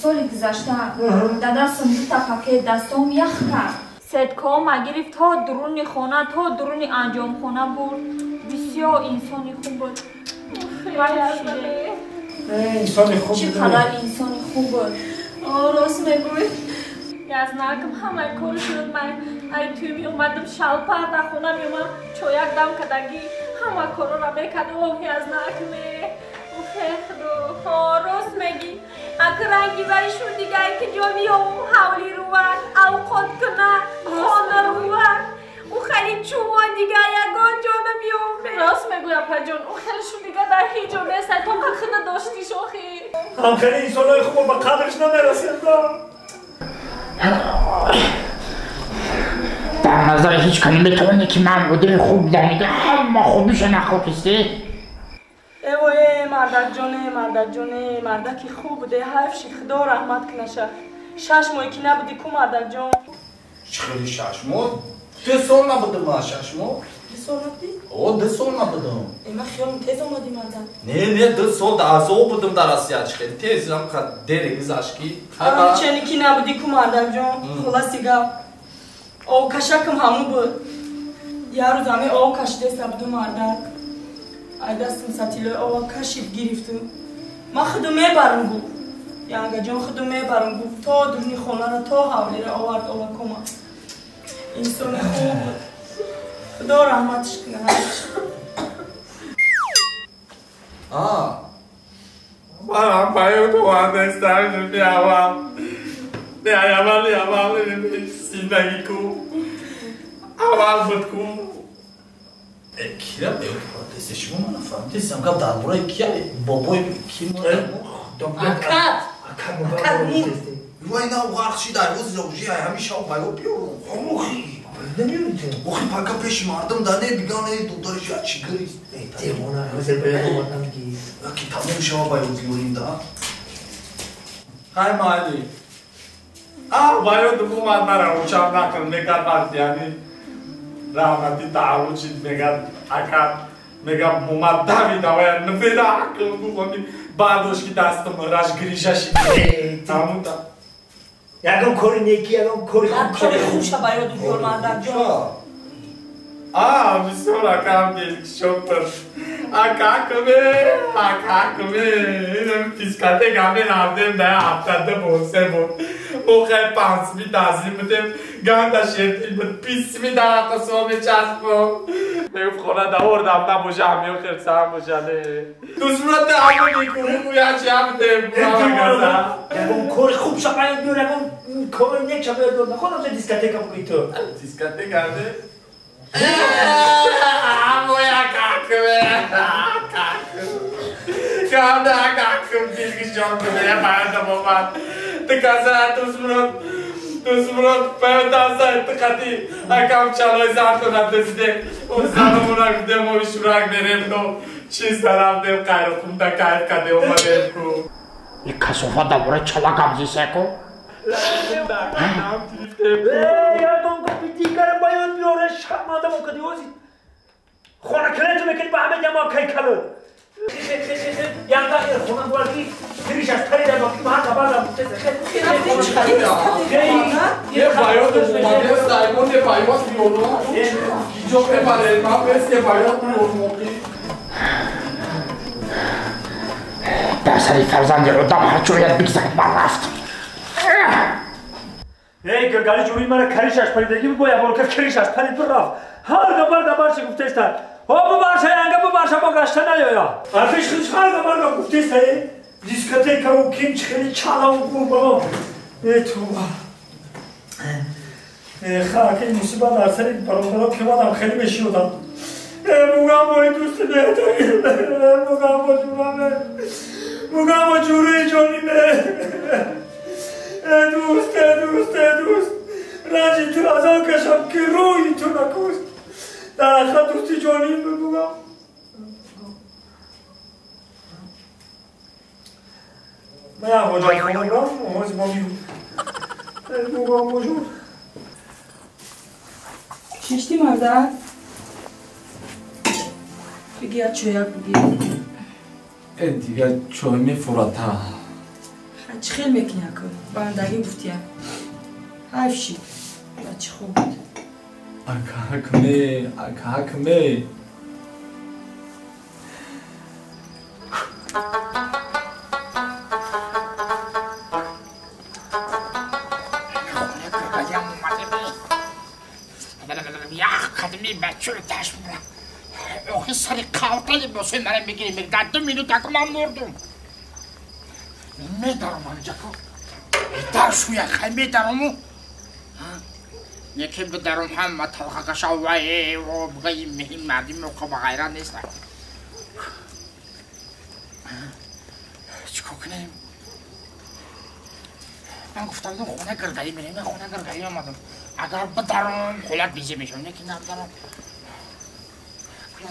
Соли гузашта дадастам дута пакет дастом ях кард. Сеткома гирифт то дуруни хона, то дуруни анҷомхона бурд. Бисёр инсони хуб буд. Ҳайф шид. Э, инсони хуб Чӣ буд. қадар инсони хуб буд. О, рост мегӯй. Язнакам ҳамаи кор шуд. Ман ай тӯй меомадам, шалпар дар хона меомадам, чояк дам кардагӣ, ҳама корора мекард. Оҳ, язнакме. Уф, худо. Ҳо, рост мегӣ. Ака ранги вай шуд дигар ки ҷо меёвум ҳавлӣ рувад, авқот кунад, хона рувад. Ӯ хеле чумон дигар ягон ҷо намеёвум. Рост мегӯй, апаҷон. Ӯ хеле шуд дигар дар ҳеҷ ҷо нест. Ай тоқа худа доштиш охи. Ҳам хеле инсонҳои хубо ба қадрш намерасем, да. Дар назари ҳеҷ ка наметавонӣ ки ман одами хуб будам, ҳама хубиша нақл кистӣ. Эво, э, Мардак ҷоне, мардак ҷоне, мардаки хуб буде, ҳайф шид, худо раҳмат кунаша. 6 моҳ ки набуди ку мардак ҷон? Чӣ хели 6 моҳ? 2 сол набудам ман 6 моҳ. 2 сол набудӣ? О, 2 сол набудам. Ман хиёлам тез омадӣ мардак. Не, 2 сол дар азоб будам дар Россия. Чӣ хели тез ам дер гузашт ки. Чени ки набудӣ ку мардак ҷон? Хулоси гап. Об кашакам ҳаму буд. Як рӯз ҳамин об кашидеста буду мардак. Ай дастам сатилои ова кашид гирифту. Ман худу мебарам гуфт. Янгаҷон худу мебарам гуфт. То дуруни хонаро то ҳавлиро овард ова кома. Инсони хуб буд. Худо раҳматиш кунад. Манам паёт овардастам биавам. Аввали зиндагӣ ку. Аввал буд ку. Кира беёд овардааст? Шумо ман нафаҳмидистам. Гап дар бораи кия? Бобои ки? Акат! Акат мурд. Вай на ғарқ шид, ай рӯзи завҷи, ай ҳамин шаб баёд биёрам. Охи! Намеёрӣ ту? Охи пака пеши мардум да не биган, эй додариш я чӣ гирист. Девона, ҳозир баёд овардам ки. Ки тамом шава баёд биёрем да. Ҳай майли. Баёд омад мара рӯшан накун, мегад вақти ҳамин раҳмати тааллуқ шид, мегад акат, мегад омад давид, авая нафеда акл гуфт, ҳамин бардошт ки дастам раш гириша шид. Тамом да. Ягон кори неки, ягон кори хуб. Кори хуб ша баёд биёр мардак ҷон. Бисёр акам дилкушод. Акакме, акакме. Дискотека мерафтем, да ҳафта 2 бор, 3 бор. Охир 5 ми тазим будем, ганда шертил буд, 20 ми дарахта со мечаспом. Мегуфт хона давордам набоша, ҳамин хирсам боша, не. Дусмурат ҳама никӯ гӯячи ҳам будем. Ягон кори хуб ша баёд биёр, ягон кори нек ша баёд биёр. Нахоҳам ша дискотека бигӯӣ ту. Дискотека не? Амои акакме, акакм. Ганда акакм дилкушод кунем, баёдам омад. Ту каза дусмурат, дусмурат баёдаса ту қати акам чалои зартона дузидем. О занумона гуфтем мо шурак мерем, но чиз нарафтем, қайроқумда кайф кардем, омадем ку. Ин касофат дар бораи чала гап зиса ку? Ягон гапи дигара баёд биёре, шармандам окади ҳозир. Хонакалету мекунӣ ба ҳама ҷамоа кайкалот. Янга хона буар ки гириш аз тари дар ки ман хабар дам. Е баёд омадем, Саймон е баёд биёрам. Киҷо мебарем, ман бес е баёд биёрам охи. Дар сари фарзанди одам ҳар ҷояд бигзарад, ман рафт. Эй, гиргали ҷӯри мара каришаш паридагӣ бигӯ, ябор кар каришаш парид бирафт. Ҳар гапар дабар чӣ гуфтеста. О, бубарша, янга бубарша, бо гашта наёя. Арфиш худш ҳар гапар гап гуфтеста, дискотекаву ким чӣ хели чалаву гу бабо. Э, туба. Э, хак, ин мусибат дар сари бародаро ки мадам хеле мешиёдам. Э, мугам бои дӯсти беҳтарин. Э, мугам бо ҷураме. Мугам бо ҷураи ҷониме. Э, дӯст, э, дӯст, э, дӯст. Ранҷи ту аз он кашам ки рӯи ту накӯст. Дар ҳақиқат дӯсти ҷоним бигӯям. Ман як ҳоҷатхона бурам, ҳозир мо мегӯм. Бугам боҷон. Чишти мардак? Биги як чояк биги. Э, дигар чой мефурата. Чӣ хел мекунӣ аку? Бандагӣ гуфтия. Ҳайф шид. Бачи хуб буд. Акакме, акакме. Охи сари қалта либосои мара мегирем. Дар 2 минут аку ман мурдум. Медарам ҳамиҷаку. Дар шӯя хай медараму. Неки бидарум ҳама талхакаша вай обгаи меҳи мардими оқа ба ғайрат нест. Чикор кунем? Ман гуфтам хона гиргалӣ мерем, ман хона гиргалӣ омадам. Агар бидарам ҳолат безе мешавам, неки набидарам.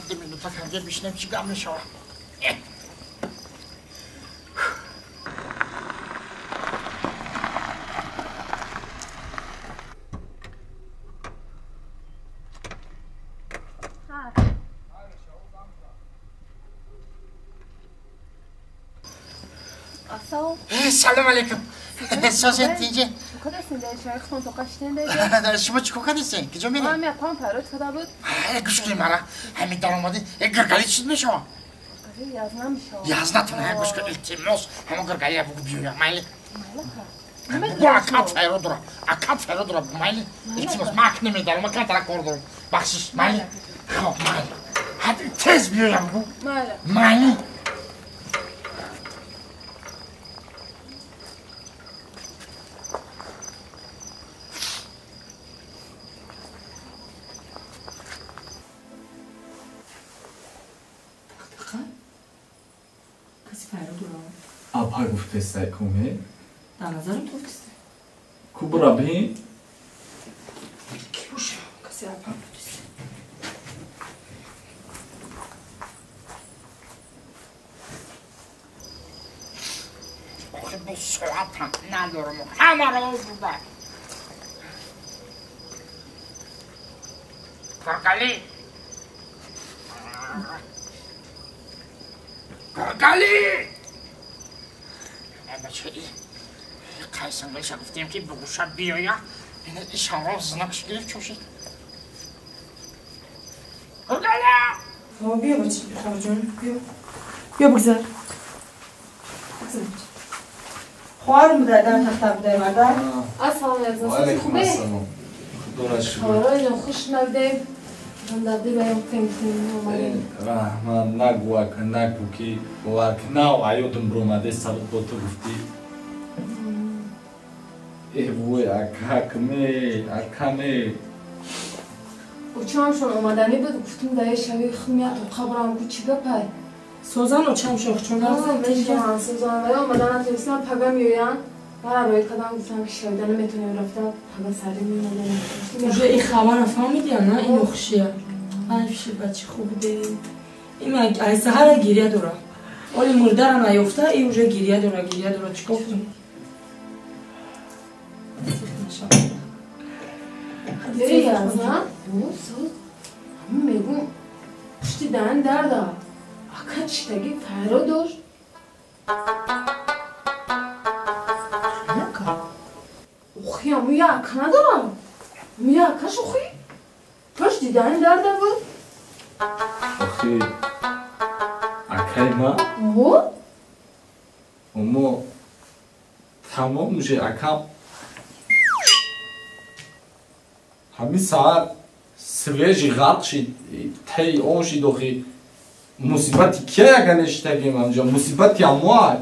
2 минута ҳамҷа бишинам, чӣ гап мешавад? Салом алейкум. Созен тинҷе. Шумо чӣ кор кардистен? Куҷо меред? Ман апам фарёд карда буд. Гӯш кунед мара. Ҳамин даромадӣ гиргалӣ чиз мешавад? Язна мешавад. Язнатон гӯш кун, илтимос, ҳамон гиргалия бугу биёя. Майли? Бугу акат фарёд дора. Акат фарёд дора. Майли? Илтимос, ман ак намедарам, ман камтара кор дорам. Бахшиш, майли? Хоб, майли. Тез биёя бугу. Майли. Апа гуфтестай куме? Дар назарам ту гуфтестай. Ку бура бин? Ки боша? Касе апа гуфтестай. Охи бо соатам надорам, ҳамаро бурда. Гиргалӣ! Гиргалӣ! Бача, қайсангалиша гуфтем ки бугуша биёя, ишонро знакш гирифт чошид. Гиргалӣ! Биё бача, хоҳарҷон, биё. Биё бигзар. Бигзар. Хоҳарам буда, дар тахта буда, марда. Ассалому алайкум. Ва алайкум ассалом. Худоро шукр. Хоҳарон, хуш омадед. Раҳмат, нагу ака, нагу ки бовар ки нав аёдам биромаде сабаб бо ту гуфтӣ. Э вой акакме, акаме. Очамшон омаданӣ буд, гуфтум даи шави хумия тоқа бурам, гу чӣ гапай? Созан очамшон чун мешаванд, созан вай омадан натонистам, пага меоянд. Мара роӣ кардам, гуфтам ки шавида наметонем рафта, пага сари меомаданам. Уже ин хабарро фаҳмидия, на ин нохушия. Ай бачи хуб де. Ин ай саҳара гиря дора. Оли мурдара наёфта, и уже гиря дора, гиря дора. Чӣ кор кунем? Эй, язна, соз. Ҳамин мегум, пушти даҳан дарда. Ака чиштаги файро дошт. Охи, аму я ака надорам. Аму я акаш охи? Пушти дидан дарда буд. Охи, акай ма? О? Омо, тамом уже акам. Ҳамин саат свежий ғарқ шид, таи он шид охи. Мусибати кия яка нештагим амҷа? Мусибати амуай.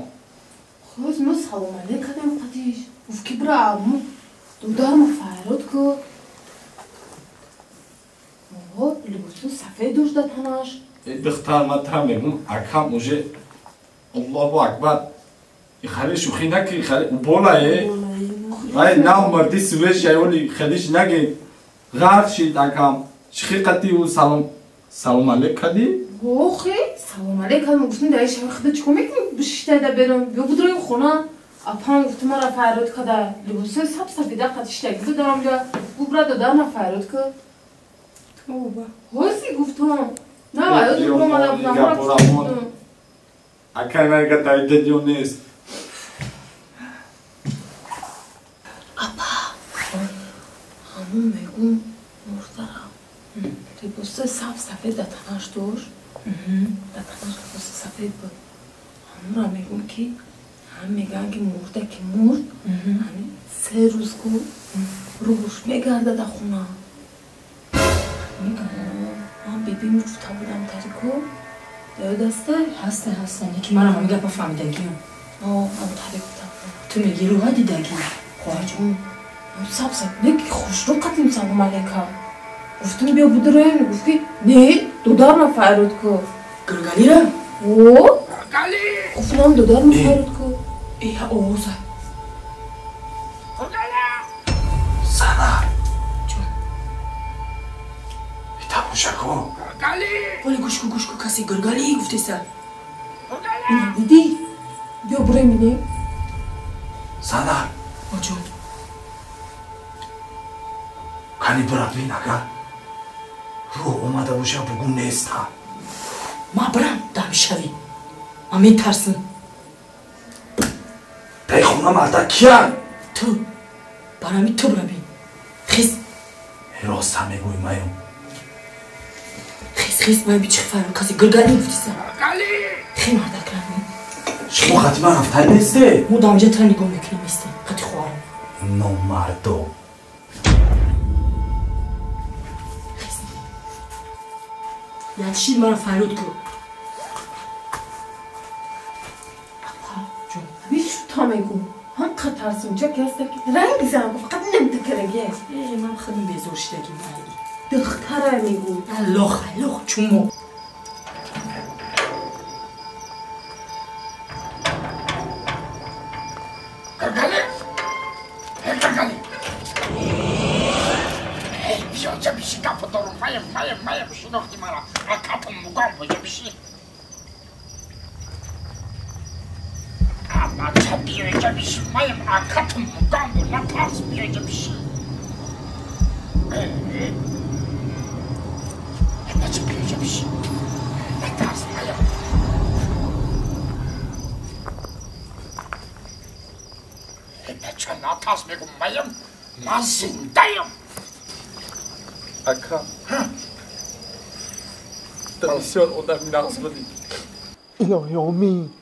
Хоз мо салом алейк кардем қадиш. Гуфт ки бира аму дударма файрод ку. О, либосу сафед дошт дар танаш. Духтар, ман тара мегум, акам уже Аллоҳу акбар. Хеле шӯхӣ накӣ, хеле уболае. Вай нав марди свежий оли хелиш наги. Ғарқ шид акам. Чихи қати ӯ салом салом алейк кардӣ? Охи, салом алейк кардам. Гуфтам дар шави худа чикор мекунӣ? Бишиштай дар берун. Биё будрои хона. Апам гуфт мара файрод када. Либосои саб сафеда қати шиштагӣ буд дар онҷа. Гуфт бира додарма файрод ку. Тоба. Ҳози гуфтам. На аёд омада будам. Мара гуфтам. Акай ман дар дунё нест. Апа. Ҳамун мегум мурдарам. Либосои саб сафед дар танаш дошт. Дар танаш либоси сафед буд. Ҳамунро мегум ки ҳам мегӯянд ки мурда ки мурд, ҳамин 3 рӯз ку рӯҳуш мегардад дар хона. Ман бибим гуфта будам тарику. Ёд астай? Ҳастай, ҳастай. Лекин манам ҳамин гапа фаҳмидагиам. О, ҳам тарик гуфтам. Ту мегӣ рӯҳа дидагӣ? Хоҳарҷон, саб саб не ки хушрӯ қатим салом алейка. Гуфтум биё будроем, гуфт ки не, додарма файрод ку. Гиргалира? О? Гуфтам додарма файрод ку. Э, овоза. Сана. Чун. Тамоша кун. Вале гӯш кун, гӯш кун, касе гиргалӣ гуфтеса. Дидӣ? Биё буроем бинем. Сана. Оҷон. Кани бира бин агар рӯҳ омада боша бугу нестам. Ман бирам дам шавӣ. Ман метарсам. Бечора марда киян? Ту. Барами ту бирабин. Хис. Роста мегӯй маём. Хис хис ман бичих фарм каси гиргали гуфтиса. Хе мардак рабин. Шумо хати ман рафтай несте? Мо дамҷа тра нигоҳ мекунем истем. Хати хоҳарам. Номардо. Ятшид мара фарёд кун. Апа ҷон, ҳамин шута мегӯм. Ҳам қатарсунча каста ки ранг зан фақат намтакараге. Э, ман худам безор шидагим ай. Духтара мегӯм. Аллоҳ, аллоҳ чумо. Гиргали! Эй, Гиргали! Эй, биё ҷа биши гапо дорум. Маям, маям, маям шинохти мара. Акатам мугам боҷа биши. Бача биё ҷа биши. Маям акатам мугам бо натарс биё ҷа биши. Эй, бача биё ҷа биши. Натарс маям. Бача натарс мегум маям. Ман зиндаям. Ака, ту бисёр одами нағз будӣ. Илоҳи омин.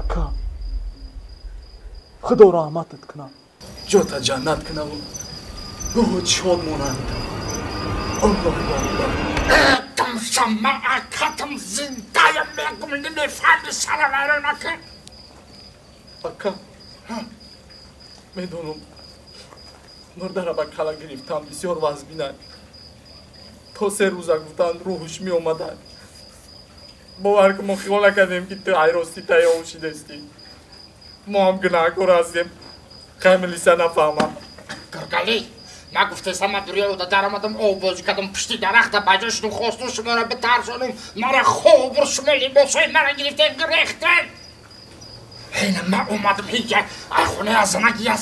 Ака, худо раҳматат кунад, ҷота ҷаннат кунаву рӯҳут шод монанд. Аллоҳу акбар. Тамсама акатам зиндаям мегум намефаҳми сара вайрон накун. Ака, медонам мурдара ба кала гирифтам бисёр вазбинад. То 3 рӯза гуфтанд рӯҳуш меомадад. Бовар ки мо хиёл накардем ки ту айростӣ тайёр шидастӣ. Мо ҳам гунаҳкор ҳастем. Хай милиса нафаҳмам. Гиргали, ман гуфтесам ман дурё ода даромадам, овбозӣ кардам пушти дарахта ба ҷо шудум, хостум шуморо битарсонум. Мара хоб бур шумо либосҳои мара гирифтем гирехтем. Ҳейна ман омадам ҳеҷ ай хонаи аз занак я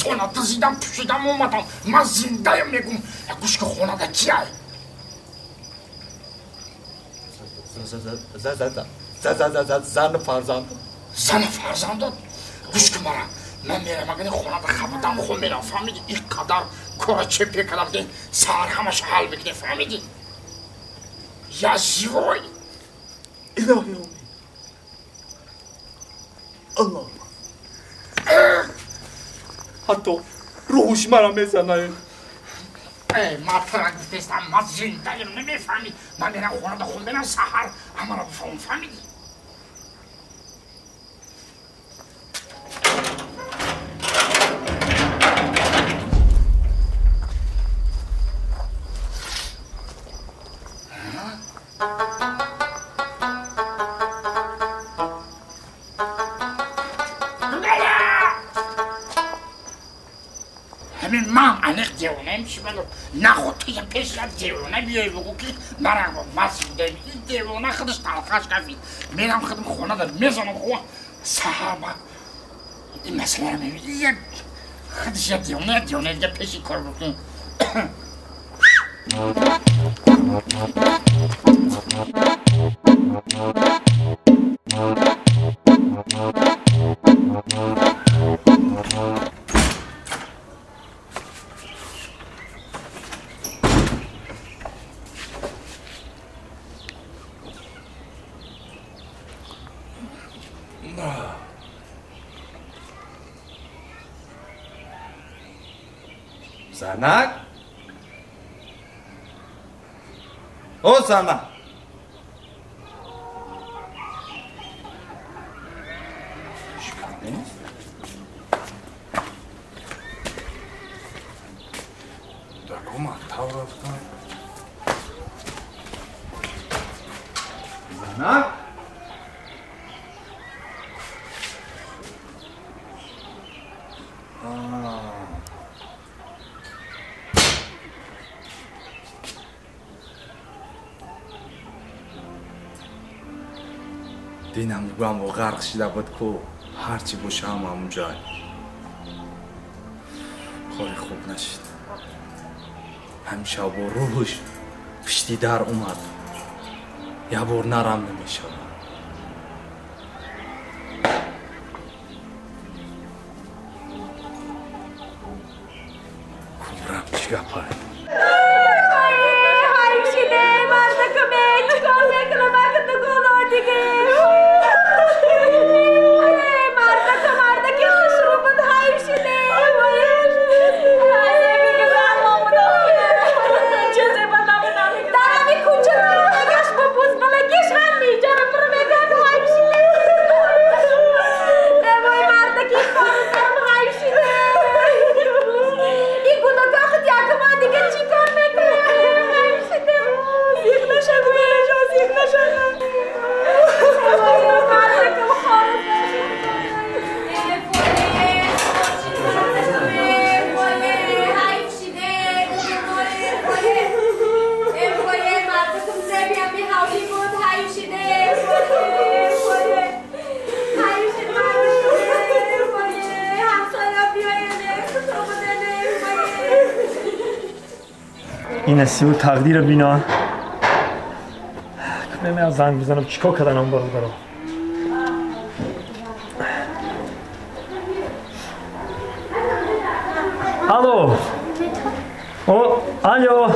сона дизидам пӯшидам омадам. Ман зиндаям мегум. Гӯш ки хонада кияй? Зану фарзандо. Зану фарзандо? Гӯш ки мара. Ман мерам агани хонада хабадам хун мерам фаҳмидӣ? Ин қадар кора чепе кардам ки саҳар ҳамаша ҳал мекунем фаҳмидӣ? Я живой. Илоҳи омин. Аллоҳ. Ҳатто рӯҳуш мара мезанад. Ман тара гуфтестам, ман зиндаям намефаҳмӣ. Ман мерам хонада хун мерам саҳар ҳамаро бифаҳмам фаҳмидӣ? Ман аниқ девонаем шибало. Наход туя пеш як девона биёй бугӯ ки мара ман зиндаем. Ин девона худаш талхаш кафид. Мерам худам хонада мезанам хо саҳар ин масъаларо мебинӣ. Як худаш як девона, як девона дига пеши кор бикун. Занак? О, занак! Занак? Динам гӯям ғарқ шида буд ку ҳарчи боша ҳам ҳамунҷай. Кори хуб нашид. Ҳамеша бо рӯҳуш пишти дар омад. Як бор нарам намешавад. Чӣ гапа? این نصیب و تقدیر بینا کنم زنگ بزنم چیکار کردن اون برادرها. الو او الو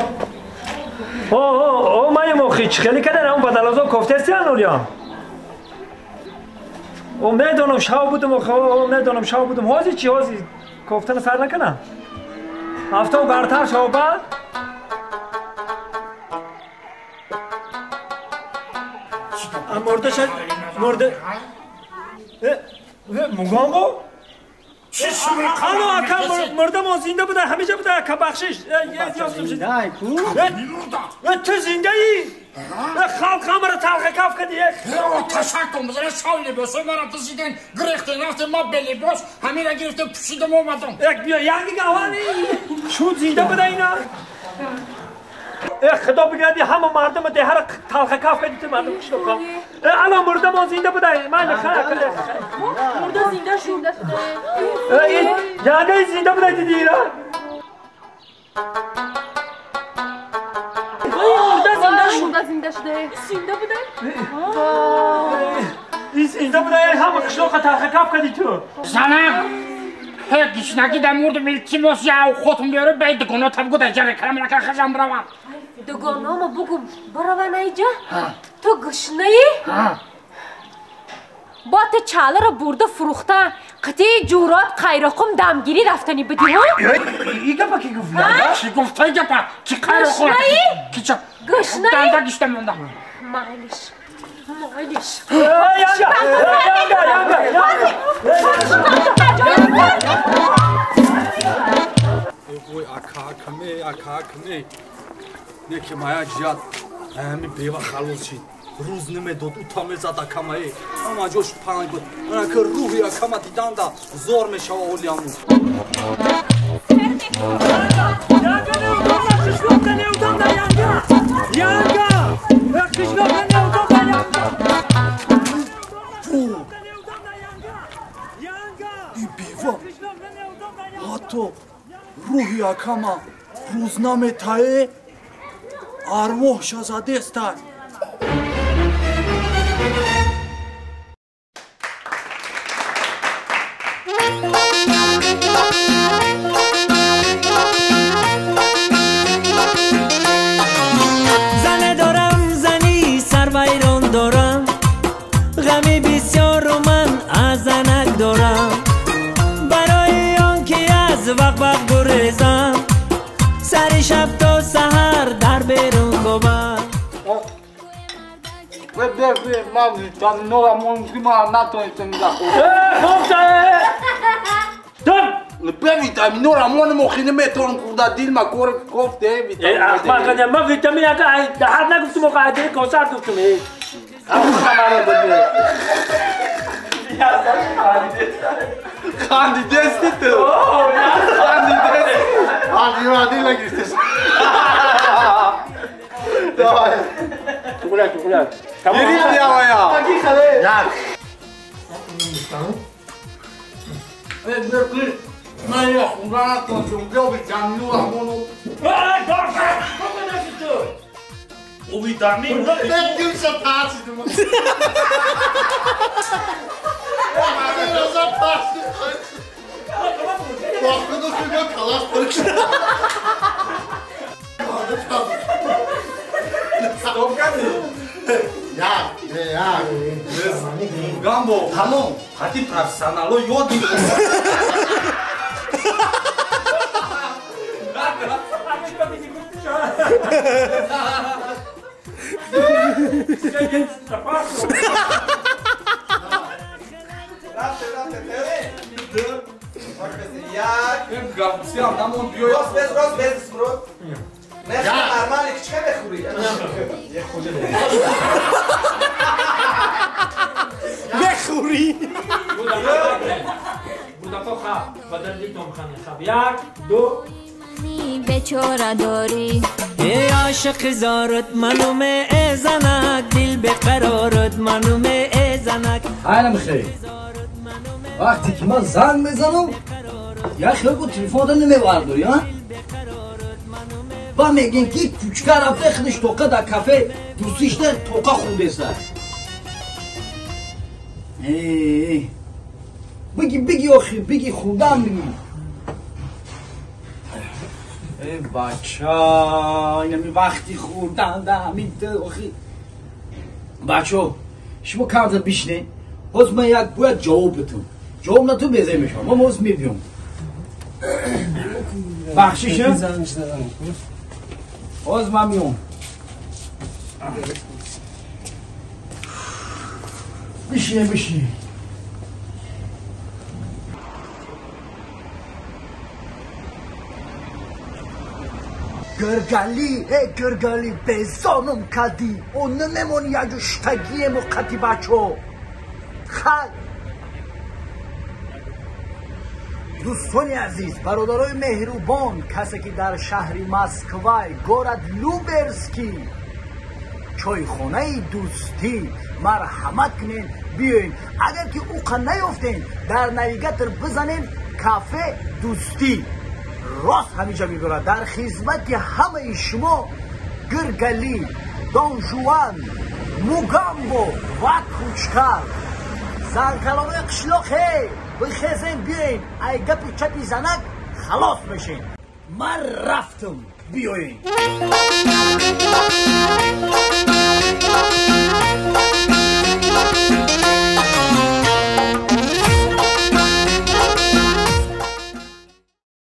او او او مای مخی چخلی کردن اون بدلازو کوفته انوریا. او میدونم شاو بودم او میدونم شاو بودم هوزی چی هوزی کوفتن سر نکنم هفته و برتر شاو بعد مرده شد مرده مگانگو الو اکا مرده ما زنده بوده همیشه بوده اکا بخشش تو زنده ای خلق همه تلخ کف کردی تشکر بزنه شال لباسای مرا پوشیدن گرفتن رفتن ما به لباس همین را گرفتم پوشیدم اومدم یک بیا یعنی گوانی شو زنده بوده اینا خدا بگردی همه مردم ده هر تلخ کف کردی تو مردم کشتم الان مرده ما زنده بوده من خیر مرده زنده شد یعنی زنده بوده دیدی ایران مرده زنده شد زنده شده زنده بوده این زنده بوده همه قشلاق تلخ کف کردی تو زنم گشنگی در مورد التماس یا خودم بیاره به دگانا تا بگو در جره کرم نکن خزم بروم دگانامو بگو بروم ایجا تو گشنه ای؟ با تو چاله رو برده فروخته قطعی جورات قیرقم دمگیری رفتنی بدی ها؟ ای گپا کی گفت؟ کی گفت ای گپا؟ کی قیرقم؟ کی چه؟ گشنه ای؟ دنده گشته مونده معلش معلش ینگا ینگا ینگا وای اکا کمه اکا کمه نه که مایا جیات همی بیوا خالص شد روز نمیداد او تا میزد اکامه اما جوش پنگ بود من که روحی اکاما دیدن دا زور میشوه اولیامو این بیوا حتی روحی اکاما روز نمیتایه ارواح شازاده استن. زنه دارم زنی سر ویران دارم غمی بسیار و من از زنک دارم برای آنکه از وقت وقت گریزم سر شب تا سحر در بیرون خوابم. ما ویتامینو ما نتونستم به ویتامینو را ما نمخی نمیتونم خورده دیل ما کور گفته ویتامین احمق قدیم ما ویتامین اگه حد نگفتم و قاعده کوثر گفتم خندیدستی تو خندیدستی خندیدستی نگرفتش давай چوکولات چوکولات گرفتی آقایا من یه خونه نتونستم بیا ویتامینو را مانو او ویتامین دلش ترسیدم Bak, bu da söylüyor, kalas barış. Стоп кардӣ? Як, як. Гамбо, тамом. Хати профессионало ёд мегирад. راست بز برو. نه ارمانی چه بخوری؟ یه خوده بخوری. بودفا خب بدل دیتم خانه خب یک دو بیچاره داری ای عاشق زارت منو می زنک دل به قرارت منو می زنک. اینم خیر وقتی که من زنگ میزنم یا خیلی با تلفن نمیبرداری ها و میگن که کوچکه رفته خودش توقه در کافه دوستیش در توقه خونده سر. ای بگی بگی آخی بگی خوندم بگی. ای بچه اینمی وقتی خوردن ده همین ده آخی بچه شما کمتر بشنه باز من یک باید جواب بتون جواب نتون بیزه میشم من باز میبیام بخشیشه باز من میام بشینه بشینه. گرگلی ای گرگلی بزانم کدی او نمیمونی یه شتگیه مقتی بچو خل. دوستان عزیز برادرای مهربان کسی که در شهر مسکوی گورد لوبرسکی چایخانه دوستی مرحمت کنین بیاین. اگر که اوقا نیافتین در نویگاتر بزنین کافه دوستی راست همیشه میبرد در خدمت همه شما گرگلی دانجوان موگامبو و کوچکر زنکلانوی قشلاق هی بخیزین بیاین ای گپی چپی زنک خلاص میشین. من رفتم بیاین.